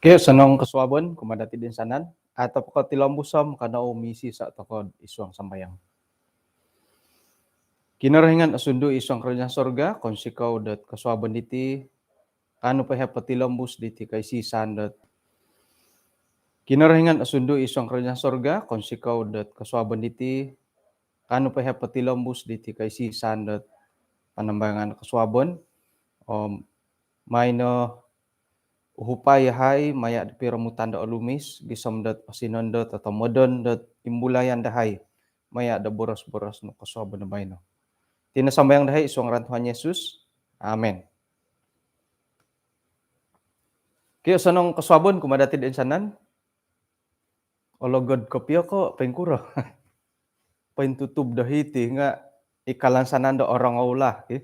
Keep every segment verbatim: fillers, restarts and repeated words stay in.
Iyo, osonong kosuabon kumaa dati toinsanan. Atau poko tilombus om kanou misiiso tokou id suang sambayang. Kinorohingan osundu id suang kerajaan sorga, kounsikou dot kosuabon diti, kaanu po yahai potilombus diti koisisan dot. Kinorohingan osundu id suang kerajaan sorga, kounsikou dot kosuabon diti, kaanu po yahai potilombus diti koisisan dot panambayangan kosuabon. Om maino uhupai yahai maya do piromutan do olumis, gisom dot osinondot atau modon dot imbulayan dahai maya do boros-boros nu kosuabon do baino. Iti no sambayang dahai id suang ngaran Tuhan Yesus. Amen. Okey, osonong kosuabon kumaa dati toinsanan. Ologod kopio ko poingkuro? Pointutub do hiti nga ikalansanan do orongou lah, ki.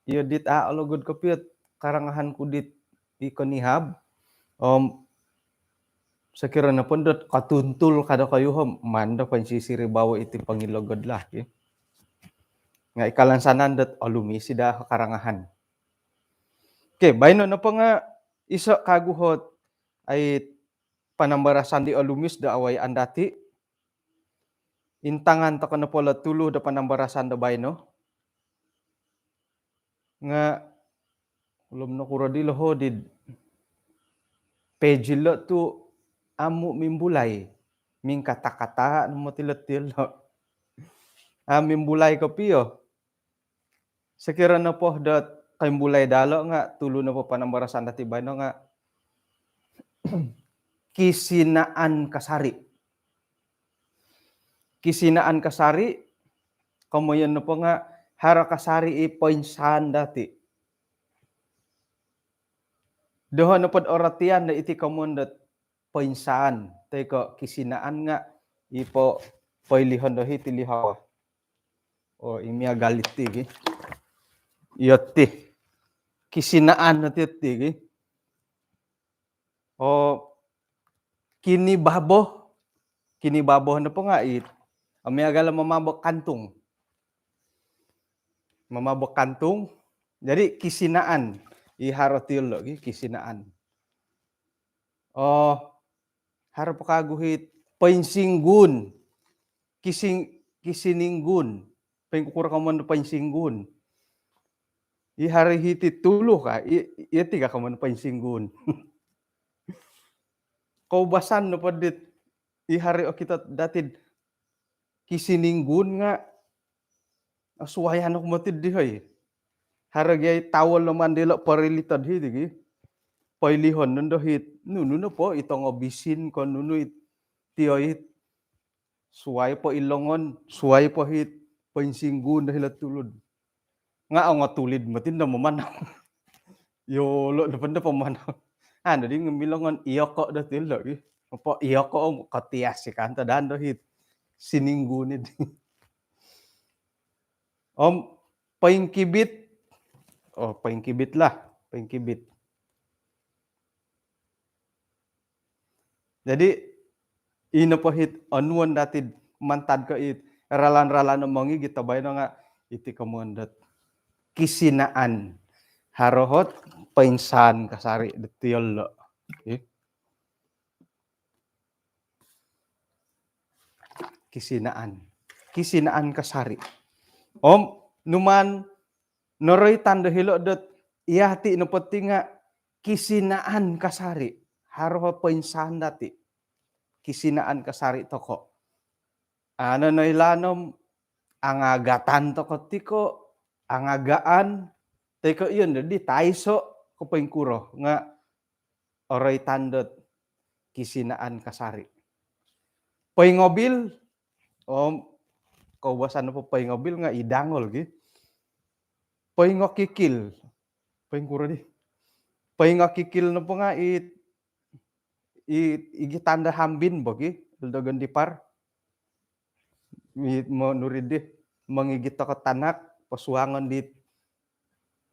Iyo dit a ologod kopio karangahan ku dit i konihab. Om sokiro nopo dot kotuntul ka dokoyu om, maan do poinsisiribawo iti pongilogod lah, ki. Nga ikalansanan dot olumis i daa karangahan. Okey, baino nopo nga iso kagu ot ai panambarasan di olumis do awayaan dati. Intangan tokou nopo lo tulu do panambarasan do baino. Nga ulum nokuro di loho di page lo tu amu mimbulai. Mingkata-kata no moti lo tilo. A mimbulai kopio. Sokiro nopo dot koimbulai dalo nga tulu nopo panambarasan dati baino nga kisinaan kasari. Kisinaan kasari, komoyon nopo nga haro kasari i poinsaan dati. Doho nopo do orotian do iti komoyon dot poinsaan toi ko kisinaan nga i po poilihon do hiti lihawa. Oh, i miagal iti gi. Iyo ti. Kisinaan no ti, ti gi. Oh, kinibabo. Kinibabo nopo nga it. Miagal mamabo kantung. Mamabo kantung. Jadi kisinaan. I haro tilo gi kisinaan. Oh, haro po kagu it poinsinggun. Kising-, kisininggun. Poingkukuro komoyon do poinsinggun? I haro hiti tulu ka, i, i ti ka komoyon poinsinggun. Koubasan nopo dit, i haro okito dati kisininggun nga, suayan oku moti di hoi. Haro gia i tawol lo maan dilo porilitod hiti gi. Poilihon nondo hiti. Nunu nopo, i tongobisin ko nunu it, tio it. Suai po i longon, suai po it poinsinggun do hilo tulun. Nga ongotulid moti no mamanau. Yolo nopo do pamanau. Anu di ngomilongon, iyoko do tilo gi. Apo iyoko om kotias i kanto dan do it sininggun i di. Om poingkibit. Oh, poingkibit lah, poingkibit. Jadi, ino po it onuon dati mantad ko it ralan-ralan mongigit do baino nga iti komoyon dot kisinaan. Haro ot poinsaan kasari do tilo. Okey. Kisinaan. Kisinaan kasari. Om, numaan noroitan do hilo dot, iya ti nopo ti nga kisinaan kasari. Haro poinsaan dati. Kisinaan kasari tokou. Ano noilaan om angagatan tokou ti ko, angagaan, toi ko iyo no di taiso ko poingkuro nga oroitan dot kisinaan kasari. Poingobil, om, koubasan nopo poingobil nga i dangol gi. Poingokikil. Poingkuro di? Poingokikil nopo nga it, i, igitan do hambin bo gi, Elder Gondipar. I, monuridi, mongigit tokou tanak, posuangon di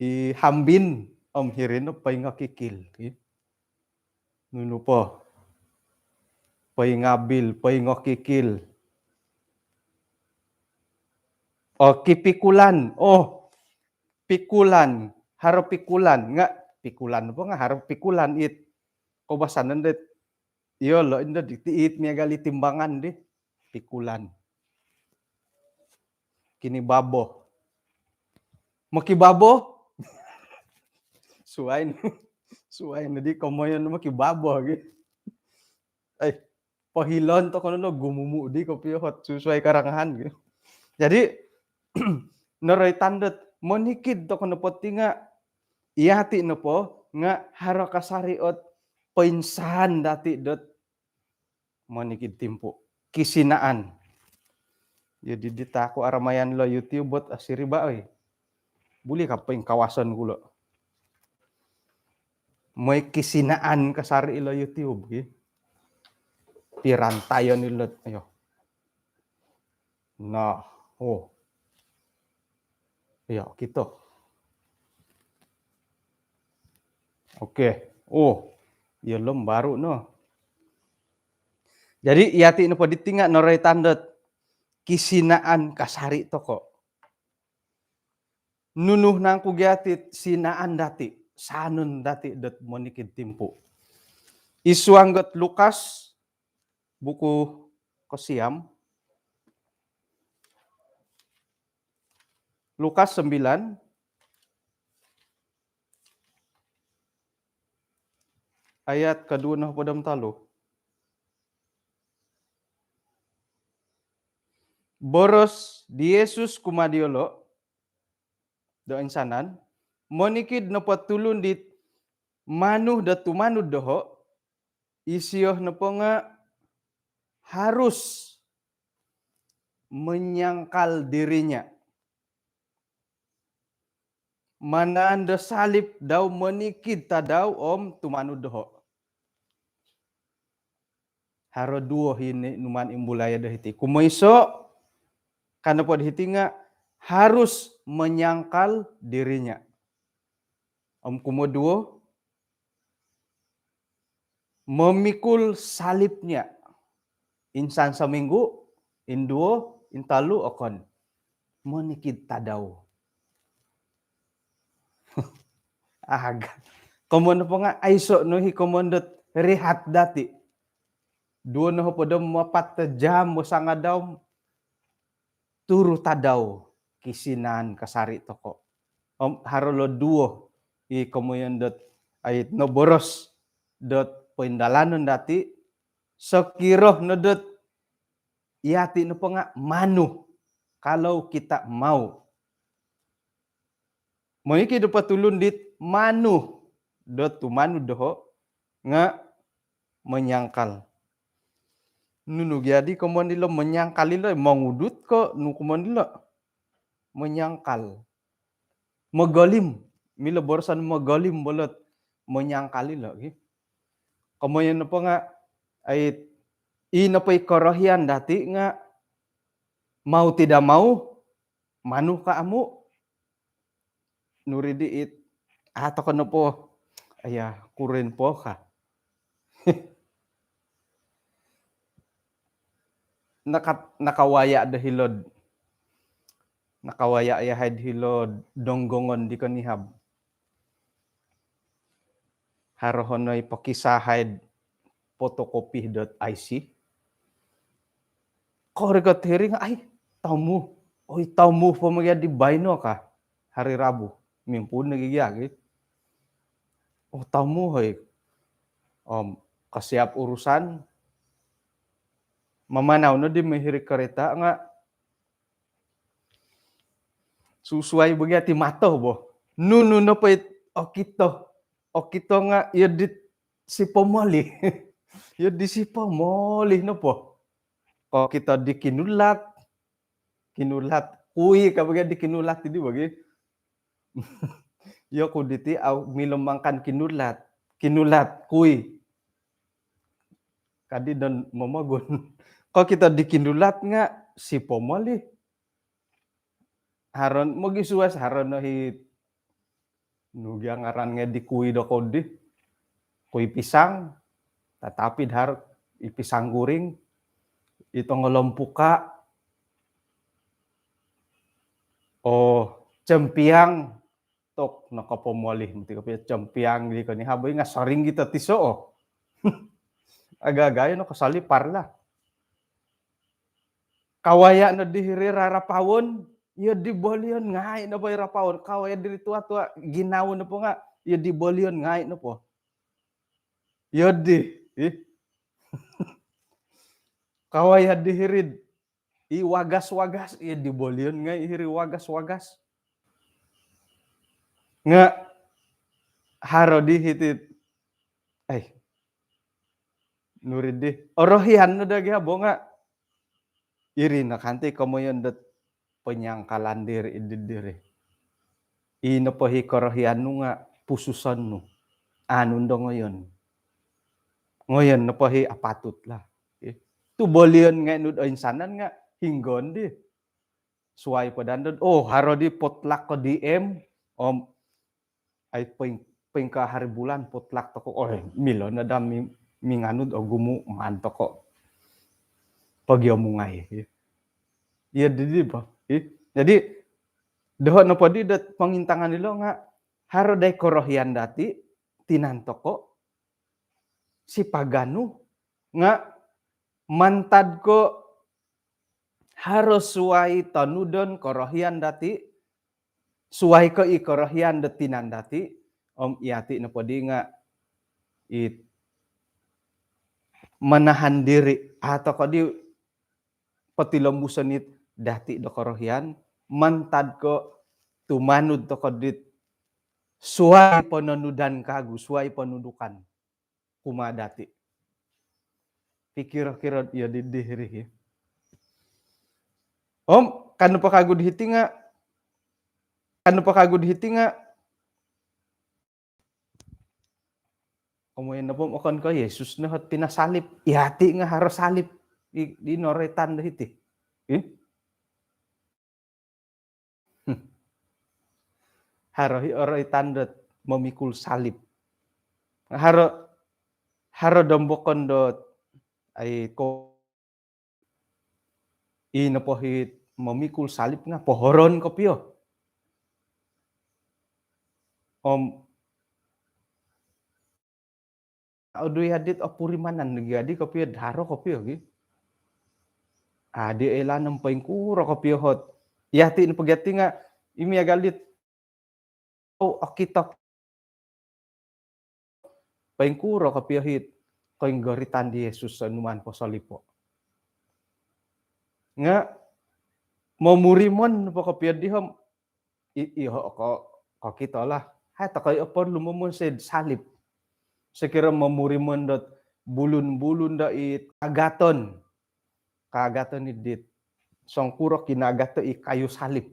i hambin, om hiri no poingokikil, ki. Nunu po? Poingabil, poingokikil. Oh, kipikulan. Oh, pikulan. Haro pikulan. Nga pikulan po nga haro pikulan it. Koubasanan dot iyolo' indo di tiit miagal i timbangan di pikulan. Kinibabo. Mokibabo. Suwai no. Suwai no di komoyon mokibabo gi. Ai, pohilon tokou no gumumu' di kopio ot susuwai karangahan gi. Jadi, noroitan dot monikid tokou nopo ti nga' iyati' nopo nga' haro kasari' ot poinsaan dati' dot monikid timpu'. Kisinaan. Jadi di taku aramayan lo YouTube bot asiriba oi. Buli ka poingkawason gulo'. Moi kisinaan kasari' ilo YouTube gi. Pirantayon ilo, ayo. Nah, oh. Iyo, kito. Oke. Oh, iyo lom baru no. Jadi, iyati' nopo diti nga' noroitan dot kisinaan kasari' tokou. Nunu nangku gia ti sinaan dati', sanon dati' dot monikid timpu'. Id suang dot Lukas, buku kosiam, Lukas sembilan, ayat koduo nohopod om tolu. Boros di Yesus kumaa diyolo' do insanan, monikid nopo tulun dit manu do tumanud doho', isio nopo nga' harus menyangkal dirinya. Manaan do salib dau monikid tadau om tumanud doho'. Haro duo hini numaan imbulaya do hiti. Kumoiso', ka nopo do hiti nga' harus menyangkal dirinya. Om kumoduo, memikul salibnya. Insan seminggu, induo, intolu okon. Monikid tadau. Aga. Komon nopo nga' aiso' no hi komon dot rihat dati'. Duo nohopod om apat jam bo sangadau, turu tadau kisinaan kasari' tokou. Om haro lo duo i komoyon dot ait noboros dot poindalanon dati', sokiro no dot iyati' nopo nga' manu, kalau kita mau. Monikid nopo tulun dit manu do tumanud doho' nga' menyangkal. Nunu gia di komon dilo menyangkal ilo, mongudut ko' nu komon dilo? Menyangkal. Mogolim. Milo boroson mogolim bo lot menyangkal ilo gi. Komoyon nopo nga' ai, i nopo i korohian dati' nga' mau tidak mau, manu ka amu', nuri diit, a' toko nopo, aya, kurin po ka. Naka-, nakawaya' do hilo'd, nakawaya' yahai'd hilo'd Donggongon di konihab. Haro honoi pokisahai'd photocopy dot I C. Korikot hiri nga', ai, tamu. Oi, tamu po mogiad di baino ka. Hari Rabu. Mimpuun nogi gia gi. Oh, tamu, hoi. Om, kosiap urusan. Mamanau no di mai hiri karita nga', susuai bo gia ti mato bo. Nunu nopo it okito, okito nga' iyo dit sipomoli. Iyo di sipomoli nopo. Kokito di kinulat, kinulat, kui ka bo gia di kinulat di bo gi. Iyo ku diti au milo mangakan kinulat, kinulat, kui. Kadi don momogun. Kokito di kinulat nga' sipomoli. Haro no mogisuas, haro no hi, nu gia ngaran ngai' di kui do kodi. Kui pisang, tatapi do haro i pisang guring, i tongolompuka', oh, cempiang, tok, nokopomoli, mesti kopio cempiang di konihab, nga' soringgit o tiso, oh. Aga-agayo no kosolipar lah. Kawaya' no di hiri rarapawon, iyo di bolion ngai' no bo i rapawon. Kawaya' diri tua-tua ginawo nopo nga' iyo di bolion ngai' nopo. Iyo di, ih. Kawaya' di hiri'd i wagas-wagas, iyo di bolion ngai' hiri wagas-wagas. Nga' haro di hiti'd, ai, nuri di orohian no dagi abo nga' iri no kanti komoyon dot panyangkalan diri id diri. I nopo hi korohian nu nga' pususon nu. Anu ndo ngoyon. Ngoyon nopo hi apatut lah. Eh, tu bolion ngai' nu'd oinsanan nga' hinggon di. Suwai po daa ndo, oh, haro di potluck ko D M, om, ai, poing-, poingkaa hari bulan potluck toko', oh, milo no daa mi-, minganud, ogumu' maan toko'. Pogiomungai. Iyo di, di bo. Ih. Jadi, doho' nopo di dot pongintangan ilo nga' haro dai korohian dati', tinan toko', sipaganu, nga' mantad ko' haro suwai tonudon korohian dati', suwai ko' i korohian do tinan dati', om iyati' nopo di nga' it manahan diri, a' toko' di potilombuson it dati' do korohian, mantad ko' tumanud toko' dit suwai pononudan kagu, suwai ponudukan kumaa dati'. Pikiro-kiro iyo di, di hiri hi. Om, kanu po kagu di hiti nga', kanu po kagu di hiti nga', komoyon nopo okon ko' Yesus no hot pinasalib, iyati' nga' haro salib di, di noroitan do hiti. Ih? Haro hi oroitan dot momikul salib. Haro, haro dombokon dot, ai, ko, i nopo hi momikul salib nga' pohoron kopio. Om, odui adit opurimanan lagi adi kopio, haro kopio gi. Adi elan om poingkuro kopio hot. Iyati' nopo gati' nga' i miagal dit, oh, okito. Poingkuro kopio hit koinggoritan di Yesus sonuman posolipo'. Nga' momurimon po kopio di om, i-, iyoho' ko, kokito lah. Hai, toko' i' oporlu momonsoi'd salib. Sokiro momurimon dot bulun-bulun do i kaagaton. Kaagaton i dit songkuro kinaagato i kayu salib.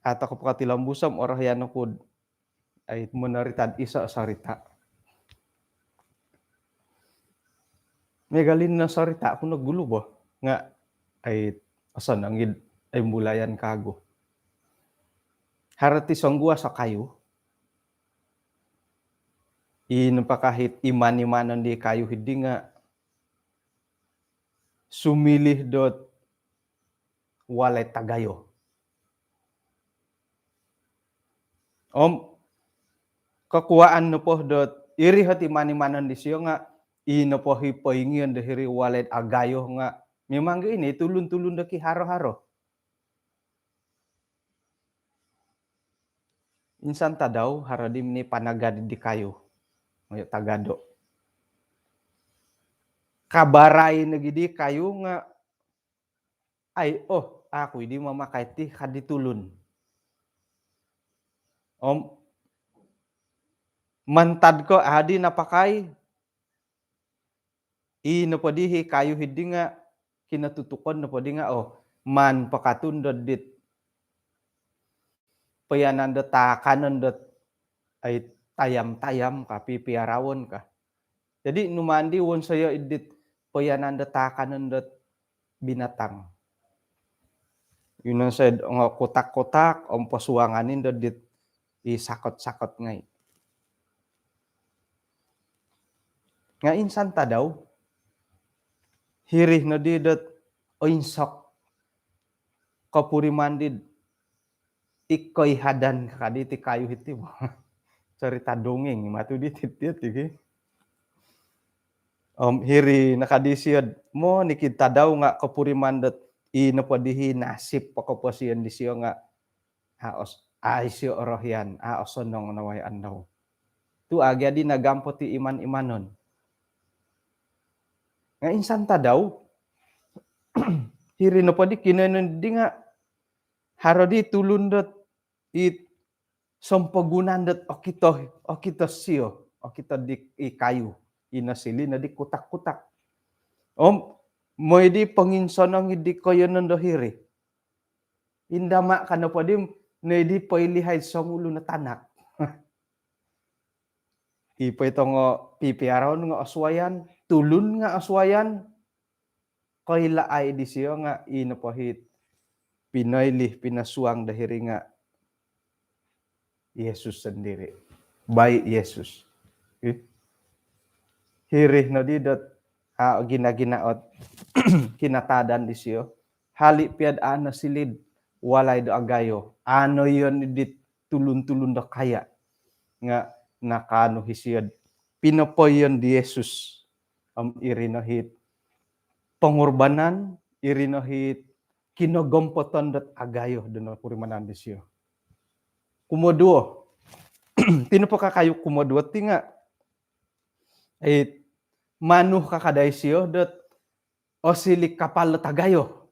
A' toko' po katilombus om orohian oku'd, ai, monorita'd iso' sorita'. Miagal i' no sorita' ku no gulu bo. Nga', ai, osonong i'd, ai, imbulayan kagu. Haro ti songguas o kayu. I nopo ka hit iman-imanon di kayu hiddi nga' sumiliu dot walai'd tagayo. Om kokuwaan nopo dot iri hot iman-imanon disio nga' i nopo hi poingion do hiri walai'd agayo nga' mimang gi ini tulun-tulun do kiharo-haro. Insan tadau haro di mini panagad di kayu. Moyo tagado. Kabarai nogi di kayu nga', ai, oh, aku idi mamakai ti ka di tulun. Om mantad ko adi napakai, i nopo di hi kayu hiddi nga' kinotutukon nopo di nga', oh, maan pakatun do dit poiyanan do taakanon dot, ai, tayam-tayam ka, pipiarawon ka. Jadi numaan di wonsoyo' iddit poiyanan do taakanon dot binatang. Ino sed ongo kotak-kotak om posuangan indo dit i sakot-sakot ngai'. Nga' insan tadau, hiri noddi dot oinsok kopuriman di i koihadan kadi ti kayu hiti bo. Cerita dongeng matu di titiat iki. Om hiri no kadi siod, monikid tadau nga kopuriman dot i nopo dihi nasib pokoposion disio nga a os-, a isio orohian, a osonong nawayaan dau. Tu agi adi nagampot i iman-imanon. Nga insan tadau, hiri nopo di kinoiyonon di nga haro di tulun dot it sompogunan dot okito, okito sio, okito di i kayu, i nosili no di kutak-kutak. Om, moi di ponginsonong di koiyonon do hiri. Indama ka nopo di, noi di poilihai songulun o tanak. I poitongo pipiaraon nga osuayan, tulun nga osuayan, koilaai disio nga i nopo hit pinoilih, pinosuang do hiri nga Yesus sendiri. Bai Yesus. Ih. Hiri no di dot, a, gina-gina ot kinataadan disio. Hali piad a nosili'd walai do agayo. A noiyon dit tulun-tulun do kaya. Nga nakaanu hi siod pinopoiyon di Yesus. Om iri no hit pongurbanan, iri no hit kinogompoton dot agayo do nopurimanan disio. Kumoduo. Ti nopo ka kayu kumoduo ti nga, it, manu kakadai sio dot osili kapal dot agayo.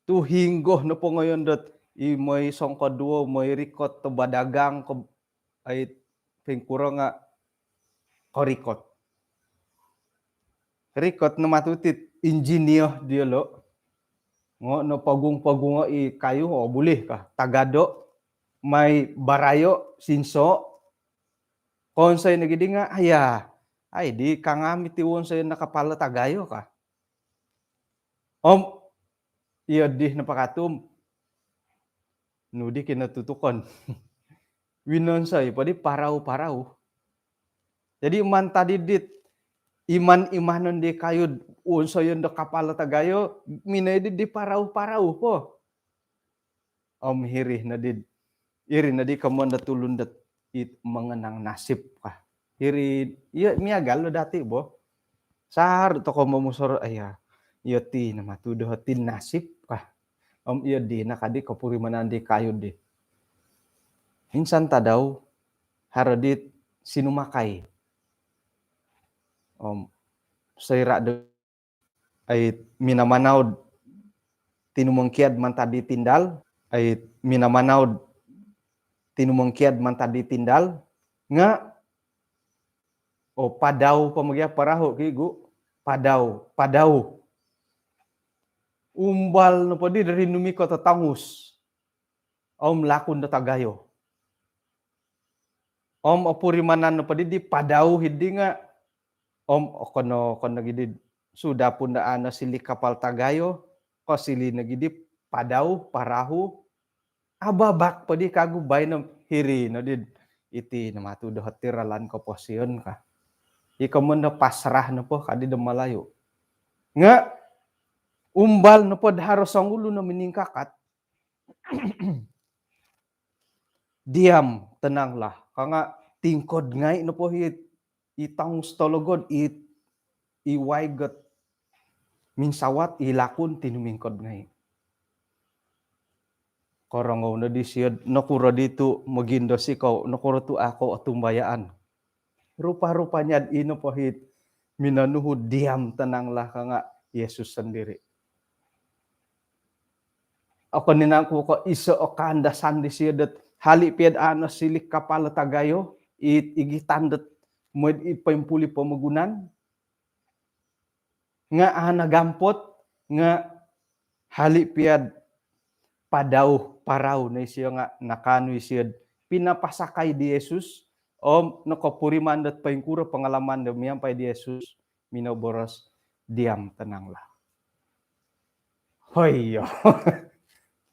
Tu hinggo nopo ngoyon dot i moi songkoduo, moi rikot do badagang ko, ai, poingkuro nga korikot. Rikot no matu tit injinio diolo. Ngo no pogung-pogungo i kayu, o, buli ka. Tagado, mai barayo, sinso. Konsoi nogi di nga, aya, ai, di kangami ti wonsoi no kapal dot agayo ka. Om iyo di nopo ka tu om nu di kinotutukon. Winonsoi po di parau-parau. Jadi mantad di dit iman-imanon di kayu, wonsoyon do kapal dot agayo, minoi di di parau-parau po. Om hiri no di, iri no di komoyon do tulun dot it mengenang nasib ka. Hiri, iyo, miagal lo dati bo. Saru tokou momusorou, aya, iyo ti no matu do hiti nasib ka. Om iyo di no kadi kopurimanan di kayu di. Insan tadau, haro di sinumakai. Om soira do, ai, minamanau do tinumongkiad mantad di tindal, ai, minamanau do tinumongkiad mantad di tindal, nga, o, padau po mogia parahu ki, Gu. Padau, padau. Umbal nopo di do rinumikot o tongus. Om lakun dot agayo. Om opurimanan nopo di di padau hiri nga, om okon no, okon nogi di sudah pun do a nosili kapal dot agayo, kosili nogi di padau, parahu, ababak po di kagu baino. Hiri no di, iti no matu do hiti ralan koposion ka. I komoyon do pasrah nopo kadi do Malayu. Nga umbal nopo do haro songulun o miningkakat, diam, tenanglah. Ka nga tingkod ngai nopo hit, i tongus tologod, i, i waig ot minsawat, i lakun tinumingkod ngai. Korongou no di siod, nokuro di tu mogindos ikou, nokuro tu au kou otumbayaan. Rupa-rupanya ino po hit minonuhu diam, tenanglah ka nga Yesus sendiri. Okon i nangku ko iso o kaandasan disio dot hali piad a nosili kapal dot agayo, it igitan dot moid i poimpuli pomogunan, nga a nagampot, nga hali piad padau parau no isio nga nakaanu isio do pinapasakai di Yesus, om nokopuriman dot poingkuro pengalaman do miampai di Yesus, minoboros, "Diam, tenanglah." Hoi, iyo.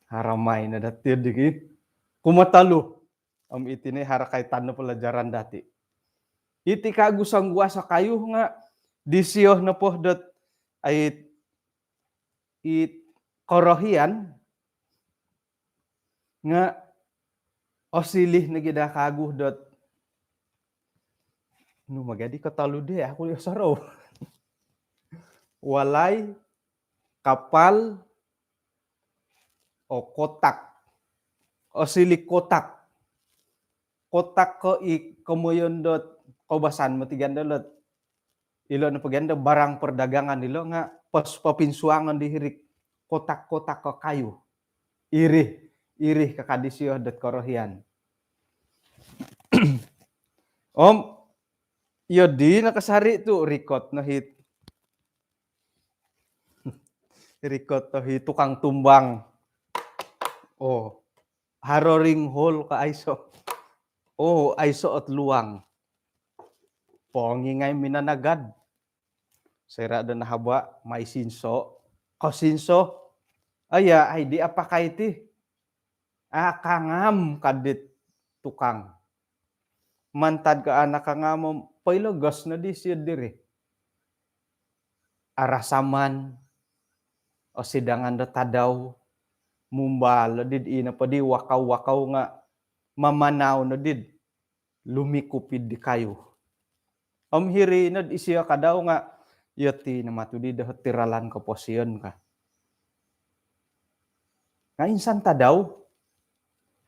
Haramai no dati digi. Kumotolu. Om iti no haro kaitan no pelajaran dati. Iti kagu songguaso kayu nga disio nopo dot, ai, it korohian nga Osiliu nogi daa kagu dot, nu magadi kotolu di, aku yo sorou. Walai, kapal, o kotak. Osiliu kotak. Kotak ko i komoyon dot koubasan moti ganda dot ilo nopo ganda barang perdagangan ilo nga pos popinsuangon di hiri kotak-kotak ko kayu. Iri, iri kaka disio dot korohian. Om, iyo di nakasari tu rikot no hiti. Rikot no hiti tukang tumbang. Oh, haro ring hole ka aiso. Oh, aiso ot luang. Pongingai minanagad. Soira do nahaba, mai sinso. Kosinso. Aya, ai di apakai ti. Ah, kangam kadit tukang. Mantad ka anak kangam, poilo gas no di sio diri. Arasaman, osidangan do tadau, mumbal did ina podi wakau-wakau nga mamanau no did lumikup id di kayu. Om hiri nod isio kadau nga, iyo ti namatu di dohot tiralan koposion ka. Nga insan tadau,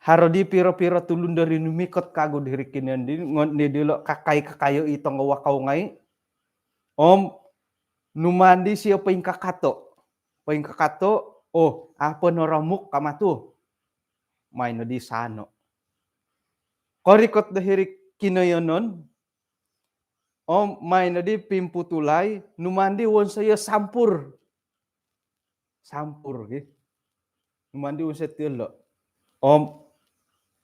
haro di piro-piro tulun dari numikot kagu diri kinian di, ngon ni dilo kakai-kakayo i tongowakau ngai. Om numan di sio poingkakato. Poingkakato, oh, apa noromuk kamatu. Main no di sano. Korikot do hiri kinoyonon, om main no di pimputulai, numan di wonsoyo sampur. Sampur, ki. Numan di wonsoyo tilo. Om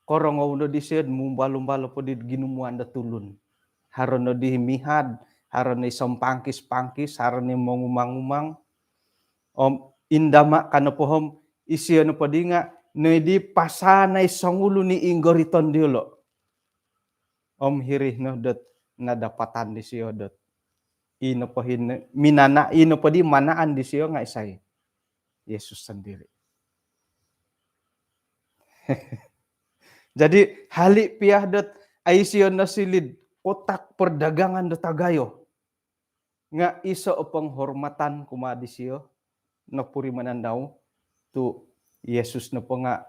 korongou no di sio mumbal-umbal po di ginumuan do tulun. Haro no di mihad, haro no i sompangkis-pangkis, haro no i mongumang-umang. Om indama kano pohom isio no podi nga, no di pasanai songulu ni inggoriton diolo. Om hiri no dot nadapatan disio dot. Ino po hin, minana, ino po di manaan disio nga isai. Yesus sendiri. Jadi, hali pia dot ai sio nosilid kotak perdagangan dot agayo. Nga iso o penghormatan kumaa disio, nopurimanan dau, tu Yesus nopo nga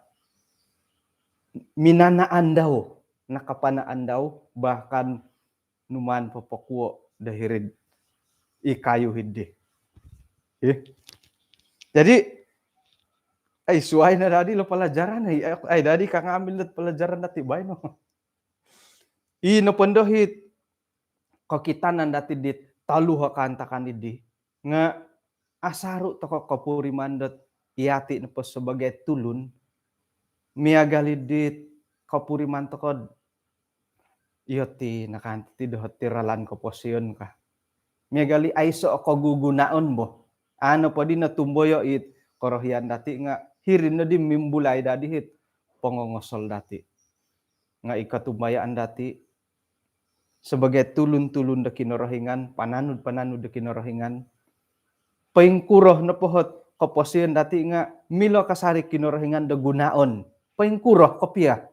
minanaan dau, nakapanaan dau, bahkan numan popokuo do hirid i kayu hidi. Ih. Jadi, ai suai no dadi lo pelajaran, ai, ai dadi ka ngambil dot pelajaran dati baino. I nopo ndo hiti kokitanan dati dit tolu ha kaantakan idi. Nga asaru toko kopuriman dot iyati nopo sebagai tulun, miagal i dit kopuriman toko iyo ti nakanti dohot ti ralan koposion ka. Miagal i aiso o kogugunaon bo. Ano podi no tumboyo it korohian dati nga hiri no di mimbulai dadi hit pongongosol dati. Nga i kotumbayaan dati sebagai tulun-tulun do Kinorohingan, pananud-pananud do Kinorohingan. Poingkuro nopo hot koposion dati nga milo kasari Kinorohingan do gunaon. Poingkuro kopio.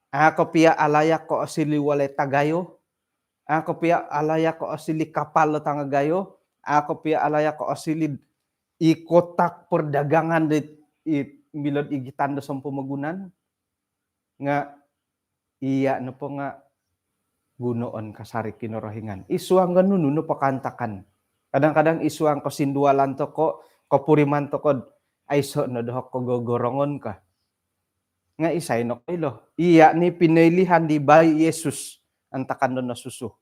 A kopio alayak ko osili walai tagayo. A kopio alayak ko osili kapal do tangagayo. A kopio alayak ko osili i kotak perdagangan di i milod igitan do sompomogunan. Nga iya nopo nga gunoon kasari Kinorohingan. Isuang ga nunu nopo kaantakan. Kadang-kadang isuang kosindualan toko, kopuriman toko, aiso no dohok kogogorongon ka. Nga isai no koilo. Iya ni pinoilihan di bai Yesus antakan do nosusu.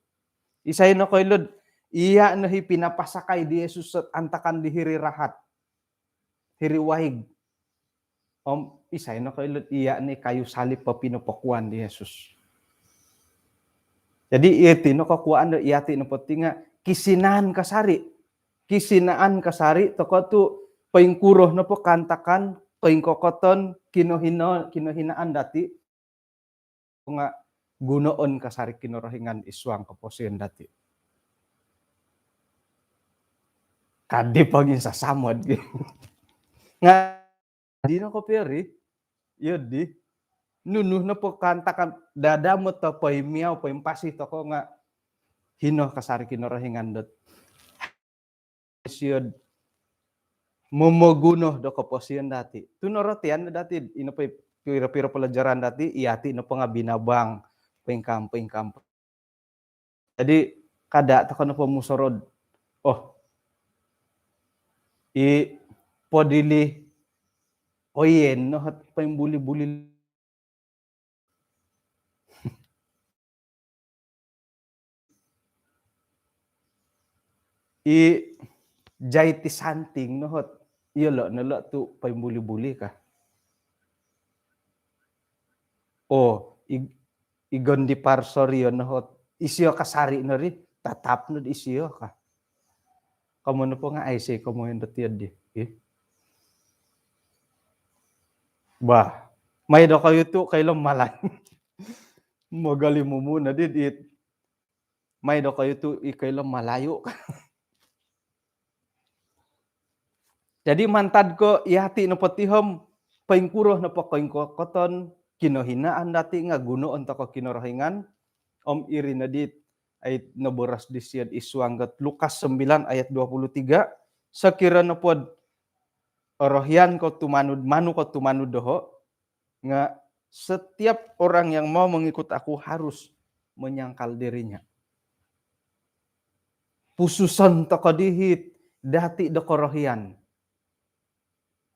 Isai no koilo, iya no hi pinapasakai di Yesus antakan di hiri rahat. Hiri waig. Om isai no koilo iya ni kayu salib po pinopokuan di Yesus. Jadi iti no kokuaan do iyati nopo ti nga kisinaan kasari. Kisinaan kasari toko tu poingkuro nopo kaantakan, koingkokoton, kinohino-, kinohinaan dati nga gunoon kasari Kinorohingan isuang koposion dati. Kadi pagi sasamod. Nga dino kopio ri, iyo di. Nunu nopo kaantakan dadamot to poimiau, poimpasi toko' nga' hino kasari Kinorohingan dot isio'd momoguno do koposion dati'. Tu norotian dati', ino po i piro-piro pelajaran dati', iyati' nopo nga' binabang, poingkam, poingkam. Jadi, kada' toko' nopo musorou'd, oh, i podili, oyen no hot poimbuli-buli. I jait i santing no hot, iyolo' no lo' tu' poimbuli-buli ka. Oh, i, i gondi parsorio no hot, isio kasari' no ri, tatap no di isio ka. Komo nopo nga' aiso komoyon dot iyo di. Ih. Bah, mai dokoyu tu' koilo Malayu. Mogali mumu no di, di. Mai dokoyu tu' i koilo Malayu. Jadi mantad ko iyati' nopo ti om poingkuro nopo koingkokoton, kinohinaan dati' nga' gunoon toko' Kinorohingan, om iri no di ai noboros disio'd id suang dot Lukas sembilan ayat dua puluh tiga, sokiro nopod orohian ko tumanud, manu ko tumanud doho', nga' setiap orang yang mau mengikut aku harus menyangkal dirinya. Pususon toko' dihit dati' do korohian.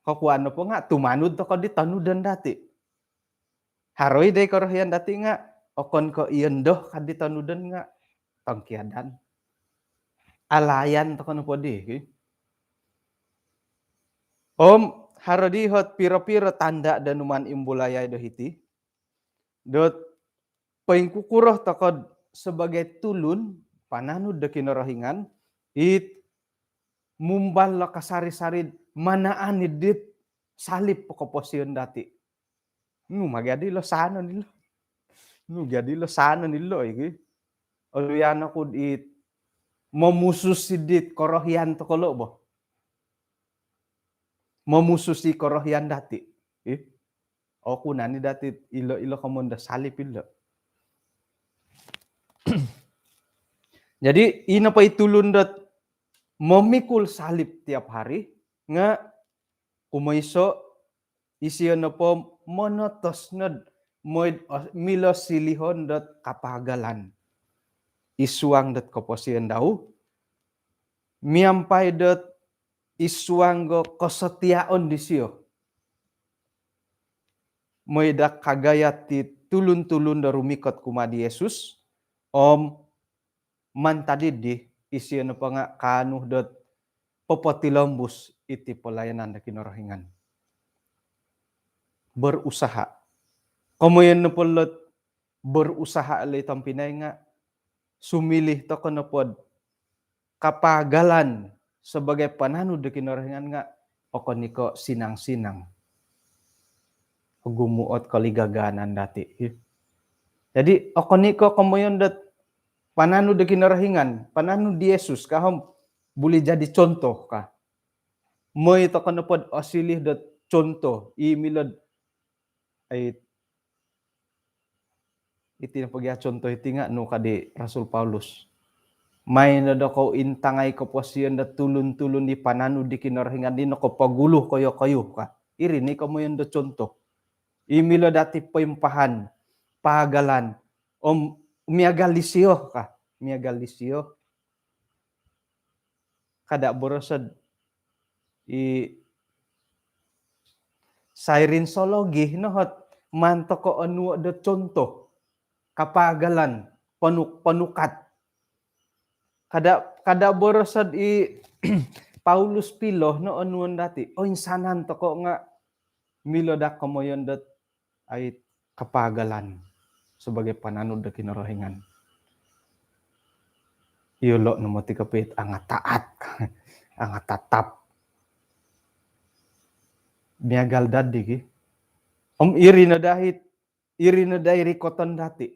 Kokuan nopo nga' tumanud toko' di tonudon dati'. Haro i dai korohian dati' nga' okon ko' iyondo ka di tonudon nga' tongkiadan. Alayan toko' nopo di, ki. Om haro di hot piro-piro tanda' do numaan imbulayai do hiti dot poingkukuro toko'd sebagai tulun pananud do Kinorohingan, it mumbal lo kasari-sari'd manaan i dit salib po koposion dati'. Nu ma gia di lo sanon ilo. Nu gia di lo sanon ilo iki. Oluyan oku dit momusus i dit korohian toko' lo' bo. Momusus i korohian dati'. Ih. Oku nani dati' ilo, ilo komoyon do salib ilo. Jadi, ino po i tulun dot momikul salib tiap hari, nga' kumoiso' isio nopo monotos nod moi'd, oh, milo silihon dot kapagalan id suang dot koposion dau, miampai dot id suang do kosotiaon disio. Mooi daa kagayat di tulun-tulun do rumikot kumaa di Yesus, om mantad iddi isio nopo nga' kaanu dot popotilombus iti pelayanan do Kinorohingan. Berusaha. Komoyon nopo lot berusaha lo i tompinai nga' sumiliu toko' nopod kapagalan sebagai pananud do Kinorohingan nga' okon i ko' sinang-sinang. Ogumu' ot koligaganan dati'. Jadi, okon i ko' komoyon dot pananud do Kinorohingan, pananud di Yesus ka om buli jadi contoh ka. Mooi toko' nopod osiliu dot contoh, i milo'd ai, iti nopo gia contoh iti nga' nu ka di Rasul Paulus. Mai no dokou intangai koposion do tulun-tulun di pananud di Kinorohingan di nokopogulu koyo-koyo ka. Iri ni komoyon do contoh. I milo dati' poimpahan, pagalan, om miagal disio ka. Miagal disio. Kada' boroso'd i sairin sologi no hot maan toko' onuo' do contoh, kapagalan, ponuk-, ponukat. Kada', kada' boroso'd i Paulus pilo no onuon dati'. Oinsanan toko' nga' milo daa komoyon dot ai kapagalan sebagai pananud do Kinorohingan. Iyolo' no moti kopio it angat taat, angat tatap. Miagal daddi ki. Om iri no daa it, iri no daa i rikoton dati'.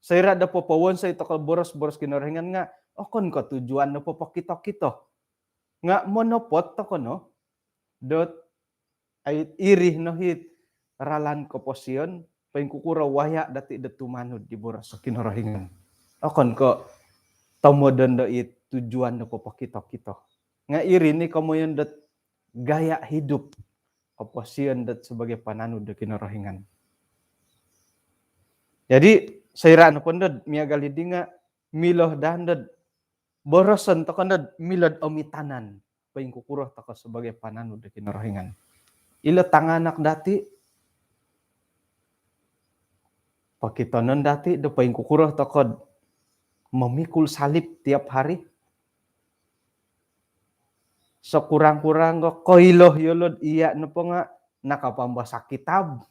Soira' do popowonsoi toko' boros-boros Kinorohingan nga' okon ko' tujuan no popokito-kito. Nga' monopot toko' no dot ai iri no it ralan koposion poingkukuro waya' dati' do tumanud di boros o Kinorohingan. Okon ko' tomodon do i tujuan do popokito-kito. Nga' iri ni komoyon dot gaya hidup koposion dot sabagai pananud do Kinorohingan. Jadi, soira' nopo ndod miagal iddi nga' milo daa ndod boroson toko' ndod milo'd omitanan poingkukuro toko' sabagai pananud do Kinorohingan. Ilo tanganak dati', pokitonon dati' do poingkukuro toko'd momikul salib tiap hari. Sokurang-kurang ko koilo iyolo'd iya' nopo nga' nakapambasa kitab.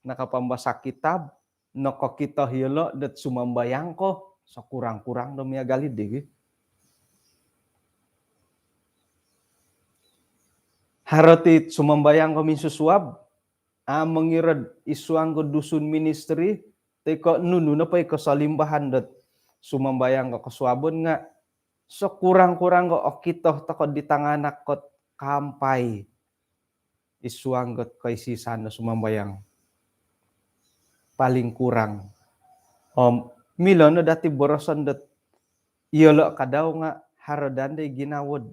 Nakapambasa kitab, nokokito iyolo' dot sumambayang ko, sokurang-kurang do miagal iddi gi. Haro ti sumambayang ko minsusuab, a' mongiro'd id suang ko Dusun Ministry, toi ko' nunu nopo i kosolimbahan dot sumambayang ko kosuabon nga', sokurang-kurang ko okito toko' di tanganak ko't kaampai id suang dot koisisan do sumambayang. Paling kurang. Om milo no dati' boroson dot iyolo' kadau nga' haro daa ndoi ginawo'd,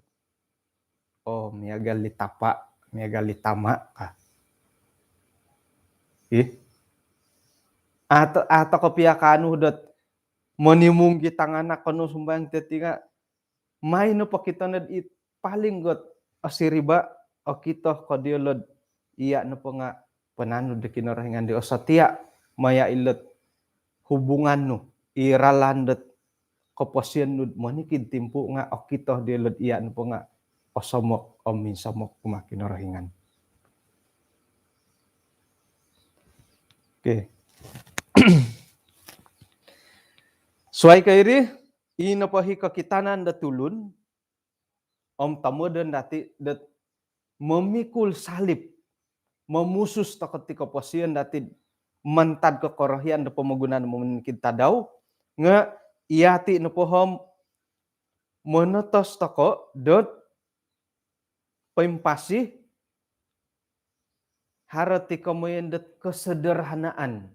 oo, miagal di tapa', miagal di tama' ka. Ih. Ato, ato kopio kaanu dot monimung gi tanganak ko no sumambayang teti nga', mai no pokitono'd it paling got osiriba', okito ko diyolo'd iya' nopo nga' pananud do Kinorohingan di, osotia' maya' ilo't hubungan nu, i ralan dot koposion nu'd monikid timpu' nga' okito diyolo'd iya' nopo nga' osomok om minsomok kumaa Kinorohingan. Okey. Suwai ko iri, ii nopo hi kokitanan do tulun om tomodon dati' dot momikul salib, momusus toko' ti koposion dati'd mantad ko korohian do pomogunan monikid tadau, nga' iyati' nopo om monotos toko' dot poimpasi, haro ti komoyon dot kesederhanaan.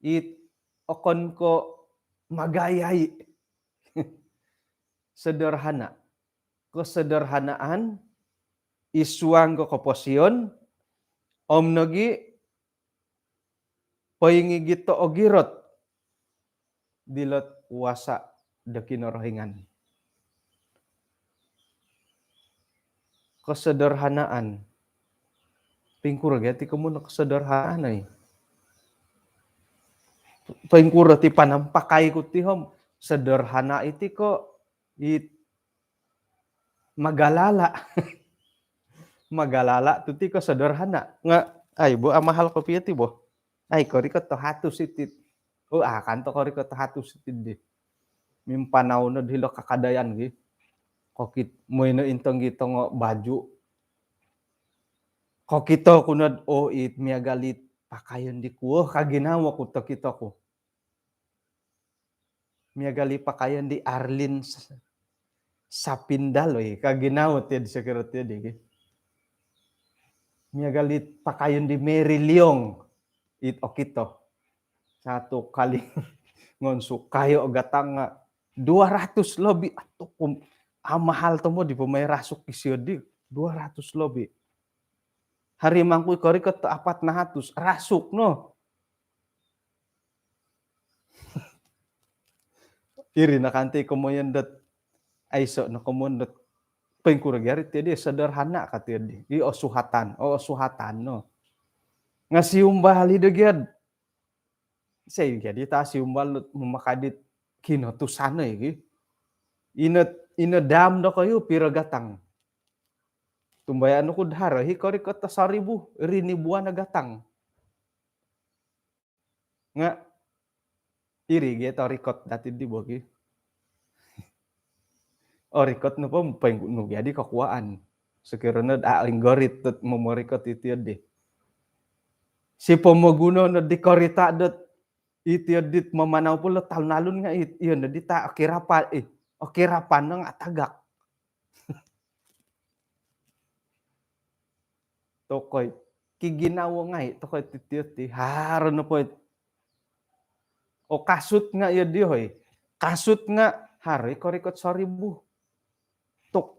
It okon ko' magayai. Sederhana. Kesederhanaan id suang ko koposion, om nogi' poingigit do ogirot dilot kuasa' do Kinorohingan. Kesederhanaan. Poingkuro gia ti komoyon kesederhanaan, ai? Poingkuro ti panampakai ku ti om sederhana iti ko' it magalala'. Magalala' tu ti ko' sederhana. Nga', ai bo, amahal kopio ti bo. Ai, korikot do hatus iti. Oo, a' kanto korikot do hatus iti di. Mimpanau nod hilo kakadayan gi. Kokito, moi no intong gi tongo baju. Kokito ku nod, oo, it miagal it pakaian di kuo, ka ginawo ku tokito ku. Miagal i pakaian di Arlene S-, Sapindal, oi, ka ginawo ti'd sokiro ti'd gi. Miagal i pakaian di Mary Leong, it okito. Satu kali ngonsukayo gatang nga' dua ratus lobi, atukum, amahal tomod i po mai rasuk isio di, dua ratus lobi. Haro mangku i korikot do apat nahatus, rasuk no. Iri no kanto i komoyon dot, aiso no komoyon dot, poingkuro gia ri tiyo di, sederhana ka tiyo di. I osuhatan, o, osuhatan no. Nga' siumbal i do gia'd. Isai gia di ta siumbal dot mamakai dit kinotusan, oi, gi. Ino, ino dam dokoyu piro gatang? Tumbayaan ku'd haro i korikot do soribu, rinibuan o gatang. Nga' iri gia it orikot dati di bo gi. Orikot nopo poingkuro gia di kokuaan. Sokiro nod a' oinggorit dot momorikot iti di. Si pomoguno nod di korita' dot iti dit mamanau po lo talun-alun nga' it, iyo nod di ta' okirapan, eh, okirapan no nga' atagak. Tokoi. ginawo ngai' toko' iti, ti, ti, haro nopo it. O kasut nga' iyo dii, hoi. Kasut nga' haro i korikot soribu. Tu'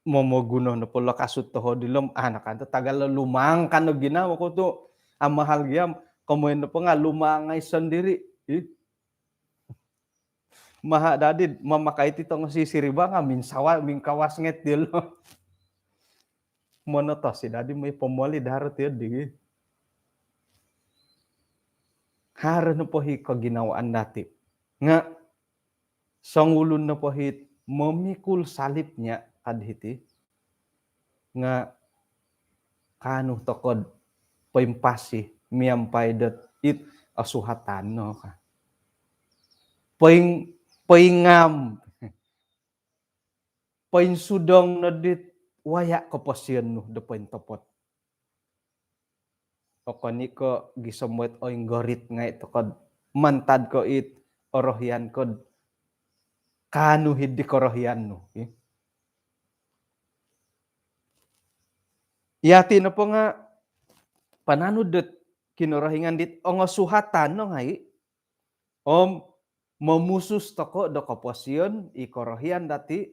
momoguno nopo lo kasut toho dilo om, ah, nakan to tagal lo lumang kan o ginawo ko tu'. Amahal gia om, komoyon nopo nga' lumang ngai' sondiri'. Ih. Maha' dadi mamakai ti tongo sisiriba nga' minsawa, mingkawas ngai' ti lo. Monotos i dadi moi pomoli daro ti di. Haro nopo hi koginawaan dati'. Nga' songulun nopo hi momikul salibnya kad hiti. Nga' kaanu toko'd poimpasi miampai dot it osuhatan no ka. Poing-, poingam, poinsudong no dit waya' koposion nu do pointopot. Okon i' ko' gisom dot oinggorit ngai' toko'd mantad ko' it orohian ko'd kaanu hid di korohian nu, ki. Iyati' nopo nga' pananud dot Kinorohingan dit ongosuhatan no ngai', om momusus toko' do koposion i korohian dati',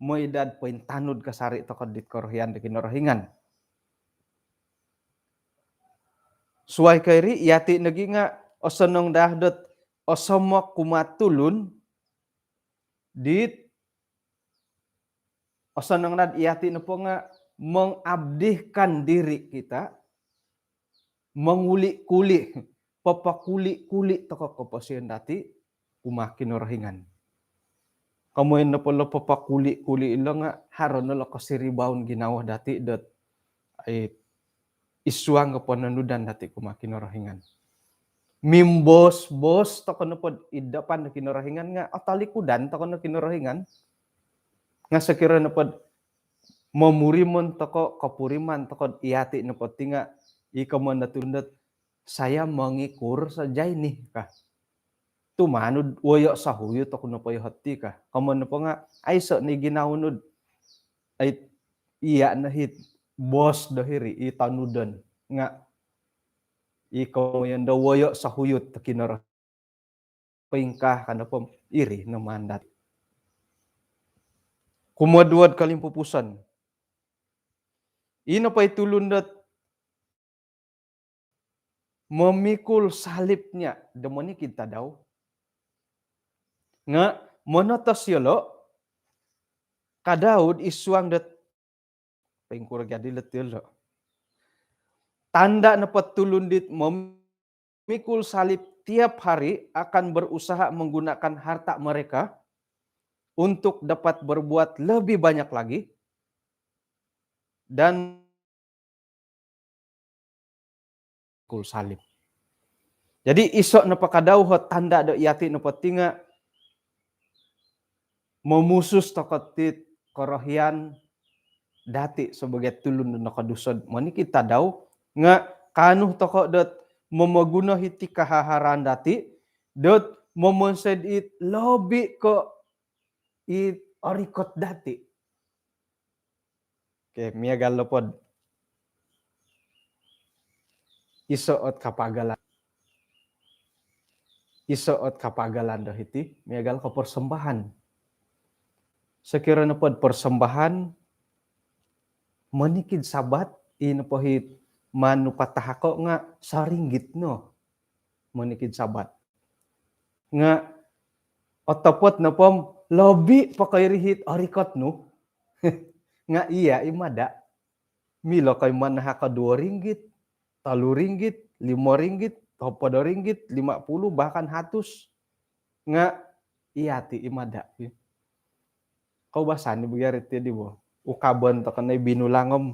moi dot pointanud kasari' toko' dit korohian do Kinorohingan. Suwai ko' iri, iyati' nogi nga' osonong daa dot osomok kumaa tulun dit osonong nod iyati' nopo nga' mengabdihkan diri kita, menguli-kuli, papakuli-kuli toko' koposion dati' kumaa Kinorohingan. Komoyon nopo lo papakuli-kuli ilo nga' haro no lo kosiribaon ginawo dati' dot ai id suang kopononudan dati' kumaa Kinorohingan. Mimbos-bos toko' nopod id dapan do Kinorohingan nga' otalikudan toko' no Kinorohingan. Nga' sokiro nopod momurimon toko', kopuriman toko'd iyati' nopod ti nga' i komoyon do tulun dot, "Saya mengikur saja ini," ka. Tumanud woyo' sohuyut oku nopo iyo hoti ka. Komoyon nopo nga' aiso' ni ginawo nu'd ai iya' no hit bos do hiri i tonudon. Nga' i komoyon do woyo' sohuyut do Kinorohingan. Poingkaa ka nopo om iri no maan dati'. Kumoduo'd kolimpupuson. Ino po i tulun dot momikul salibnya do monikid tadau. Nga' monotos iyolo', ka Daud, id suang dot poingkuro gia dilo' ti iyolo'. Tanda' nopo tulun dit momikul salib tiap hari akan berusaha menggunakan harta mereka untuk dapat berbuat lebih banyak lagi dan kul salib. Jadi iso' nopo ka Daud o tanda' do iyati' nopo ti nga' momusus toko' ti korohian dati' sebagai tulun do nokoduso'd monikid tadau nga' kaanu toko' dot momoguno hiti kahaharaan dati' dot momonsoi'd it lobi ko' it orikot dati'. Okey, miagal nopod iso' ot kapagalan. Iso' ot kapagalan do hiti, miagal ko' persembahan. Sokiro nopod persembahan, monikid Sabat, i nopo hit maan nu patahako' nga' soringgit no. Monikid Sabat. Nga' otopot nopo om lobi po ko' iri hit orikot nu. Nga' iya' i mada'. Milo ko' i manahak ko' duo ringgit, tolu ringgit, limo ringgit, hopod o ringgit, lima puluh, bahkan hatus. Nga' iyati' i mada'. Koubasan ni bo gia ri ti di bo. Ukabon toko' no i binulang om.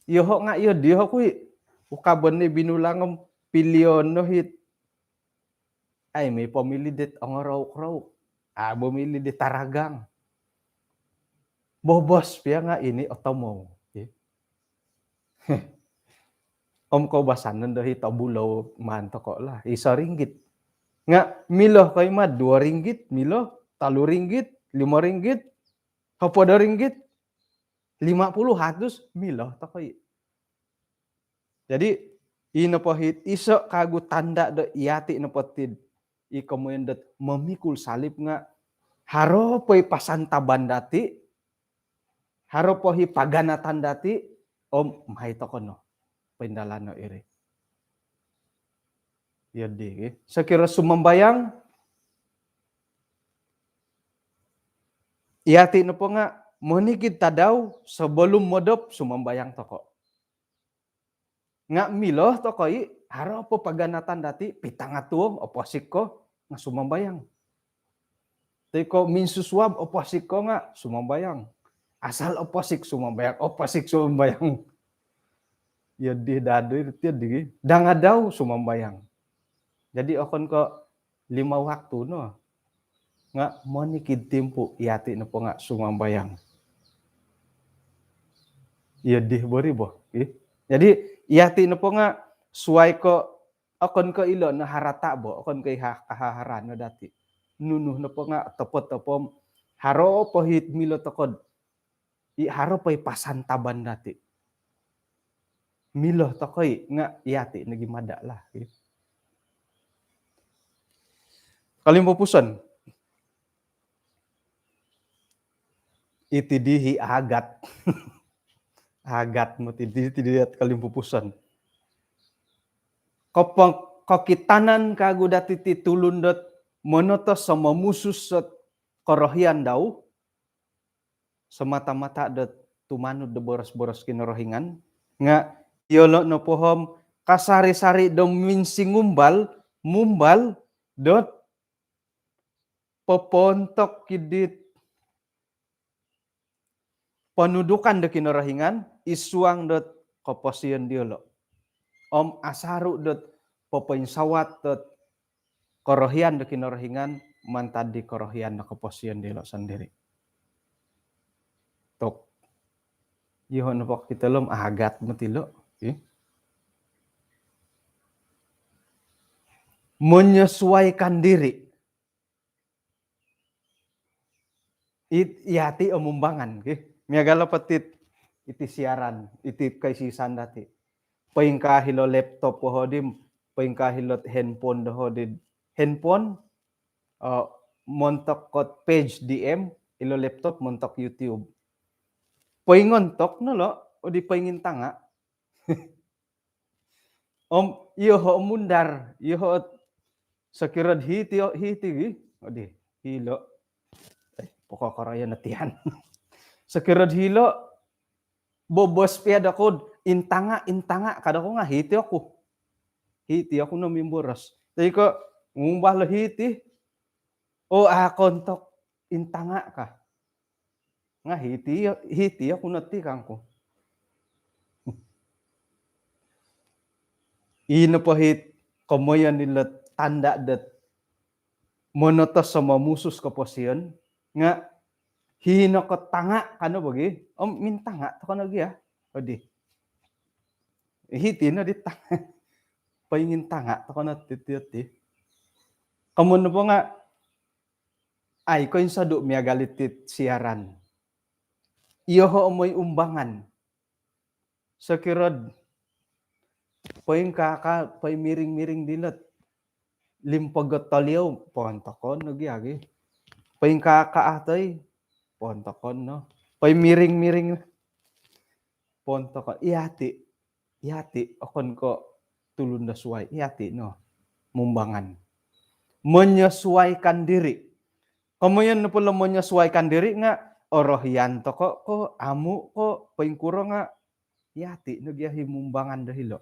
Iyoho' nga' iyo diyoho' ku i'. Ukabon no i binulang om pilion no hit. Ai, mi pomili dit ongorouk-rouk. A' bo mili dit taragang. Bobos pia nga' ini otomou. Om koubasanan do hit obulou maan toko' lah. I soringgit. Nga' milo ko' i mad duo ringgit, milo, tolu ringgit, limo ringgit, hopod o ringgit, lima puluh, hatus, milo toko' i'. Jadi, ino po hit iso kagu tanda do iyati nopo tid i komoyon dot momikul salib nga haro po i pasantaban dati, haro po i paganatan dati, om mai toko no poindalano iri. Iyo di, eh. Sokiro sumambayang, iyati nopo nga monikid tadau sebelum modop sumambayang toko. Nga milo toko i, haro po paganatan dati, pitanga tuong, oposik ko, nga sumambayang. Toi ko minsusuab, oposik ko nga sumambayang. Asal oposik sumambayang, oposik sumambayang. Iyo di dadu, iyo di dangadau sumambayang. Jadi okon ko lima waktu no. Nga monikid timpu iyati nopo nga sumambayang. Iyo di bori bo. Ih. Jadi iyati nopo nga suai ko okon ko ilo no harata bo, okon ko iha kahaharan no dati. Nunu nopo nga topot-topot haro po hit milo tokod. I haro po i pasantaban dati. Milo toko i nga iyati nogi mada lah. Kolimpupuson. Iti di hi agat. Agat moti di, iti di kolimpupuson. Kopong kokitanan kagu dati ti tulun dot monotos so momusus so korohian dau, semata-mata dot tumanud do boros-boros Kinorohingan, nga iyolo nopo om kasari-sari do minsingumbal, mumbal dot popontok kidit ponudukan do Kinorohingan id suang dot koposion diolo. Om asaru dot popoinsawat dot korohian do Kinorohingan mantad di korohian do koposion diolo sendiri. Tok. Yoho nopo kita lom agat moti lo. Eh? Menyesuaikan diri. It, iyati o mumbangan, ki. Miagal o petit, iti siaran, iti kaisisan dati. Poingkaa hilo laptop ko hodi, poingkaa hilo handphone do hodi. Handphone, eh, montok kot page D M, hilo laptop montok YouTube. Poingontok no lo, odi poingintanga. Om, iyoho mundar, iyoho sokirod hiti, hiti gi. Odi, hilo. Eh, pokok koroyo natian. Sokirod hilo, bobos pia dokod, intanga, intanga, kada ko nga hiti oku. Hiti oku no mimboros. Tapi ko, ngumbah lo hiti, o, akontok, intanga ka. Nga hiti, hiti oku no ti kangku. Ino po hit komoyon nilo tanda dot monotos so momusus koposion, nga hino ko tanga kano bagi, om mintanga toko no gia. Odi. Hiti no di tanga. Poingintanga toko no ti, ti, ti. Komoyon nopo nga, ai, koinsodu miagal iti siaran. Iyoho moi umbangan. Sokirod, poingkaa ka, poimiring-miring dilot. Limpogot toliou, pontokon lagi agi. Poingkaa ka atoi, pontokon no. Poimiring-miring, pontokon. Iyati, iyati, okon ko tulun do suai, iyati no. Mumbangan. Menyesuaikan diri. Komoyon nopo lo menyesuaikan diri nga, orohian toko ko, amu ko, poingkuro nga, iyati no gia hi mumbangan do hilo.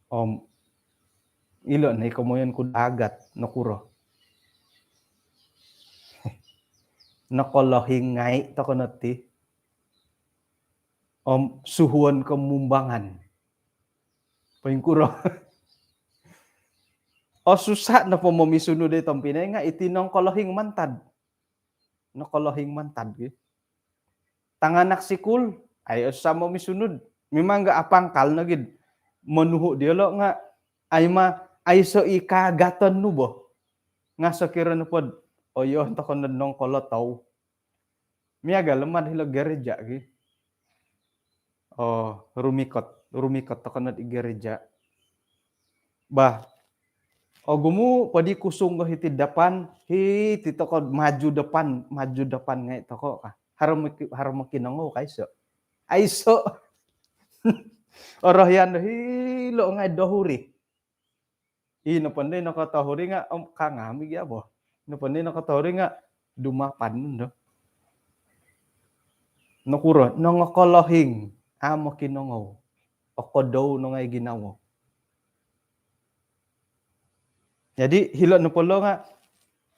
Om, ilo no i komoyon ku do agat, nokuro. Nokolohing ngai toko no ti. Om, suhuon ko mumbangan. Poingkuro. O, susa nopo momisunud di tompinai nga iti nongkolohing mantad. Nokolohing mantad gi. Tanganak sikul, ai, o, susa momisunud. Memang ga apangkal no gid. Monuhu diolo nga, ai ma, aiso i kaagaton nu bo. Nga sokiro nopod, oyo, toko no nongkolotou. Miagal lo mad hilo gereja gi. Oh, rumikot. Rumikot toko nod i gereja. Bah, ogumu' po di kusung ko hiti'd dapan, hiti toko maju depan, maju depan ngai' toko ka. Haro moki-, haro mokinongou ka iso'. Aiso'. Orohian do hilo' ngai' do huri. Ino po ndoi nokotohuri nga', om, kangami gia bo. Ino po ndoi nokotohuri nga' dumapan no. Nokuro, nongokolohing, a' mokinongou. Okodou no ngai' ginawo. Jadi, hilo' nopo lo nga',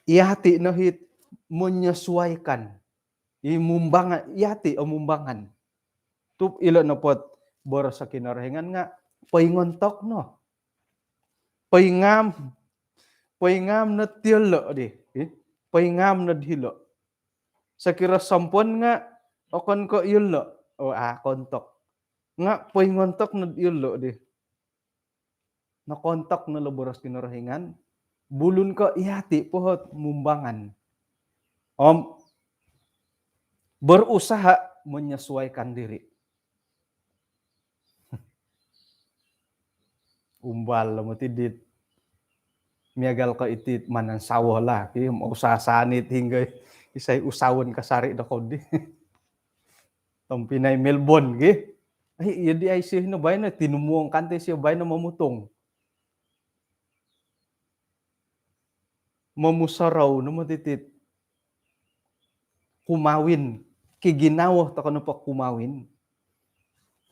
iyati' no hit menyesuaikan. I mumbangan, iyati' o mumbangan. Tu' ilo' nopo't boros o Kinorohingan nga' poingontok no. Poingam, poingam nod iyolo' di. Eh? Poingam nod hilo'. Sokiro sompon nga' okon ko' iyolo'. Oh, a' kontok. Nga' poingontok nod iyolo' di. Nokoontok no lo boros Kinorohingan, bulun ko' iyati' po hot mumbangan. Om berusaha menyesuaikan diri. Umbal lo moti dit miagal ko' iti't manansawo lah, ki, usaha-usaha nit hinggo isai usahaon kasari' do kodi. Tompinai Melbourne gi. Ai, iyo di ai sio no baino, tinumuong kanto sio baino momutung. Momusorou no moti tit kumawin, kiginawo toko nopo kumawin.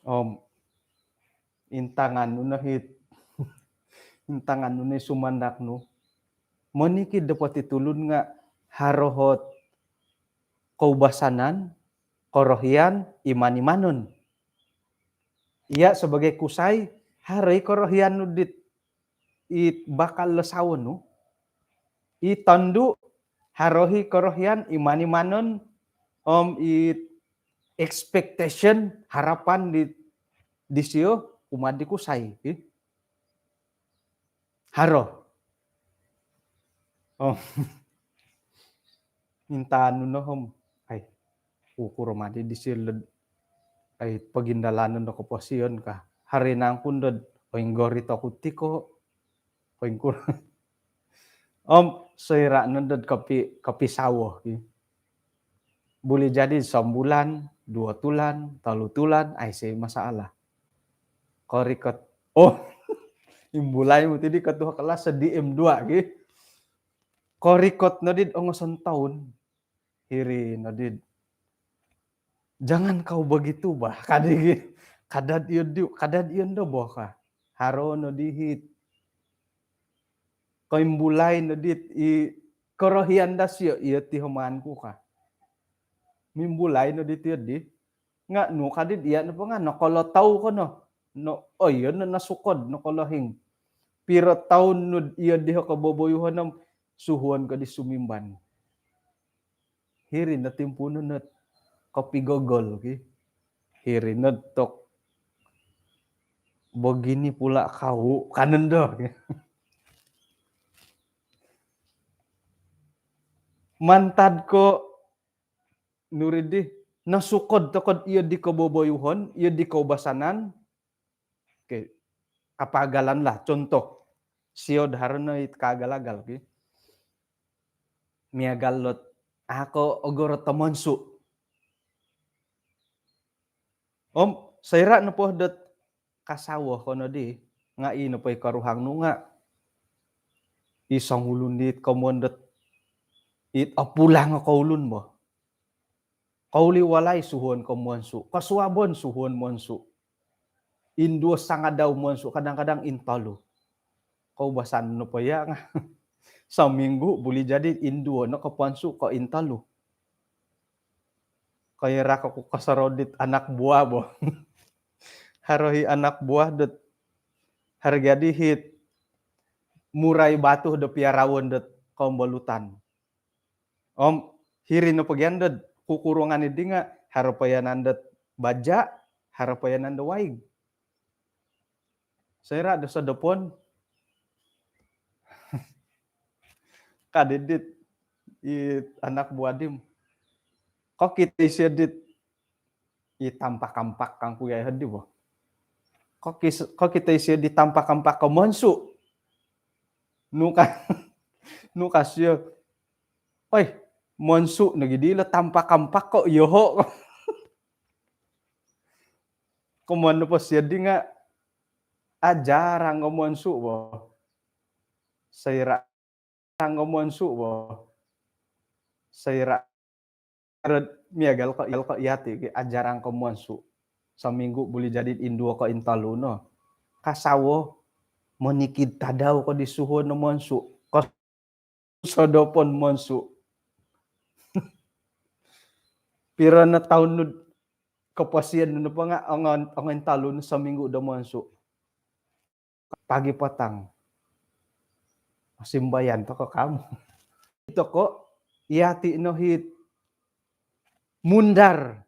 Om intangan nu no hit, intangan nu no i sumandak nu. Monikid do poti tulun nga' haro hot koubasanan, korohian, iman-imanon. Iya' sebagai kusai, haro i korohian nu dit, it bakal lo sawo nu. I tondu', haro i korohian, iman-imanon, om it expectation, harapan di, disio kumaa di kusai, eh. Haro. Oh. Intangan nu no om, ai, ukuro madi disio lod, ai, pogindalanon do koposion ka. Haro i nangku ndod, oinggori toku tiko, oingkuro. Om soira' nondod kopi, kopi sawo, ki. Buli jadi sombulan, duo tulan, tolu tulan, aiso masalah. Korikot. Oh, imbulai moti di kotuho kelas D M dua, ki. Korikot nodid ongo sontoun. Hiri nodid. Jangan kau begitu, bah. Kadi, ki. Kadad iyo di, kadad iyo ndo, boh, ka. Haro nodi hit. Koimbulai nodit i korohian dasio, iyo ti homaan ku, ka. Mimbulai nodit iyo di. Nga' nu kadid iya' nopo nga' nokolotou ko no. No, oh, iyo no nosukod, nokolohing. Piro toun nu iyo diho koboboyuhon om suhuon ko di sumimban. Hiri no timpuunon ot kopigogol, ki. Hiri no tok, "Begini pula kau," kanon do. Mantad ko nuri di, nosukod tokod iyo di koboboyuhon, iyo di koubasanan. Okey. Kapagalan lah, contoh. Siod haro no it kaagal-agal, ki. Miagal lot, a' ko ogorot do monsu'. Om soira' nopo dot kasawo ko nodi, nga' i nopo i koruhang nu nga' i songulun dit komoyon dot it opulang o koulun bo. Kouliwalai suhuon ko monsu', kosuabon suhuon monsu'. Induo sangadau monsu', kadang-kadang intolu. Koubasan nopo iya' nga' sominggu buli jadi induo no koponsu' ko intolu. Koirak oku kosorou dit anak buah bo. Haro i anak buah dot harga dihit murai batu do piaraon dot kombolutan. Om hiri nopo gia dot kukurungan iddi nga' haro poiyanan dot baja', haro poiyanan do waig. Soira' do sodopon, kadidit i anak buah dim. Kokito isio dit I tampak-ampak kangku gai hodi bo. Kokito isio di tampak-ampak ko monsu. Nuka nuka sio, oi, monsu nogi dilo tampak-ampak ko yoho. Komon nopo sio di nga ajarang ko monsu bo. Soira tanggo monsu bo. Soira miagal ko, ko iyati ki, ajarang ko monsu. Saminggu buli jadi induo ko intolu no. Kasawo, monikid tadau ko di suhuon no monsu. Ko sodopon monsu. Piro no taun nu koposion nu nopo nga ongo, ongo intolu no saminggu do monsu. Pagi patang. Simbayan toko kamu. Toko, iyati no hit mundar.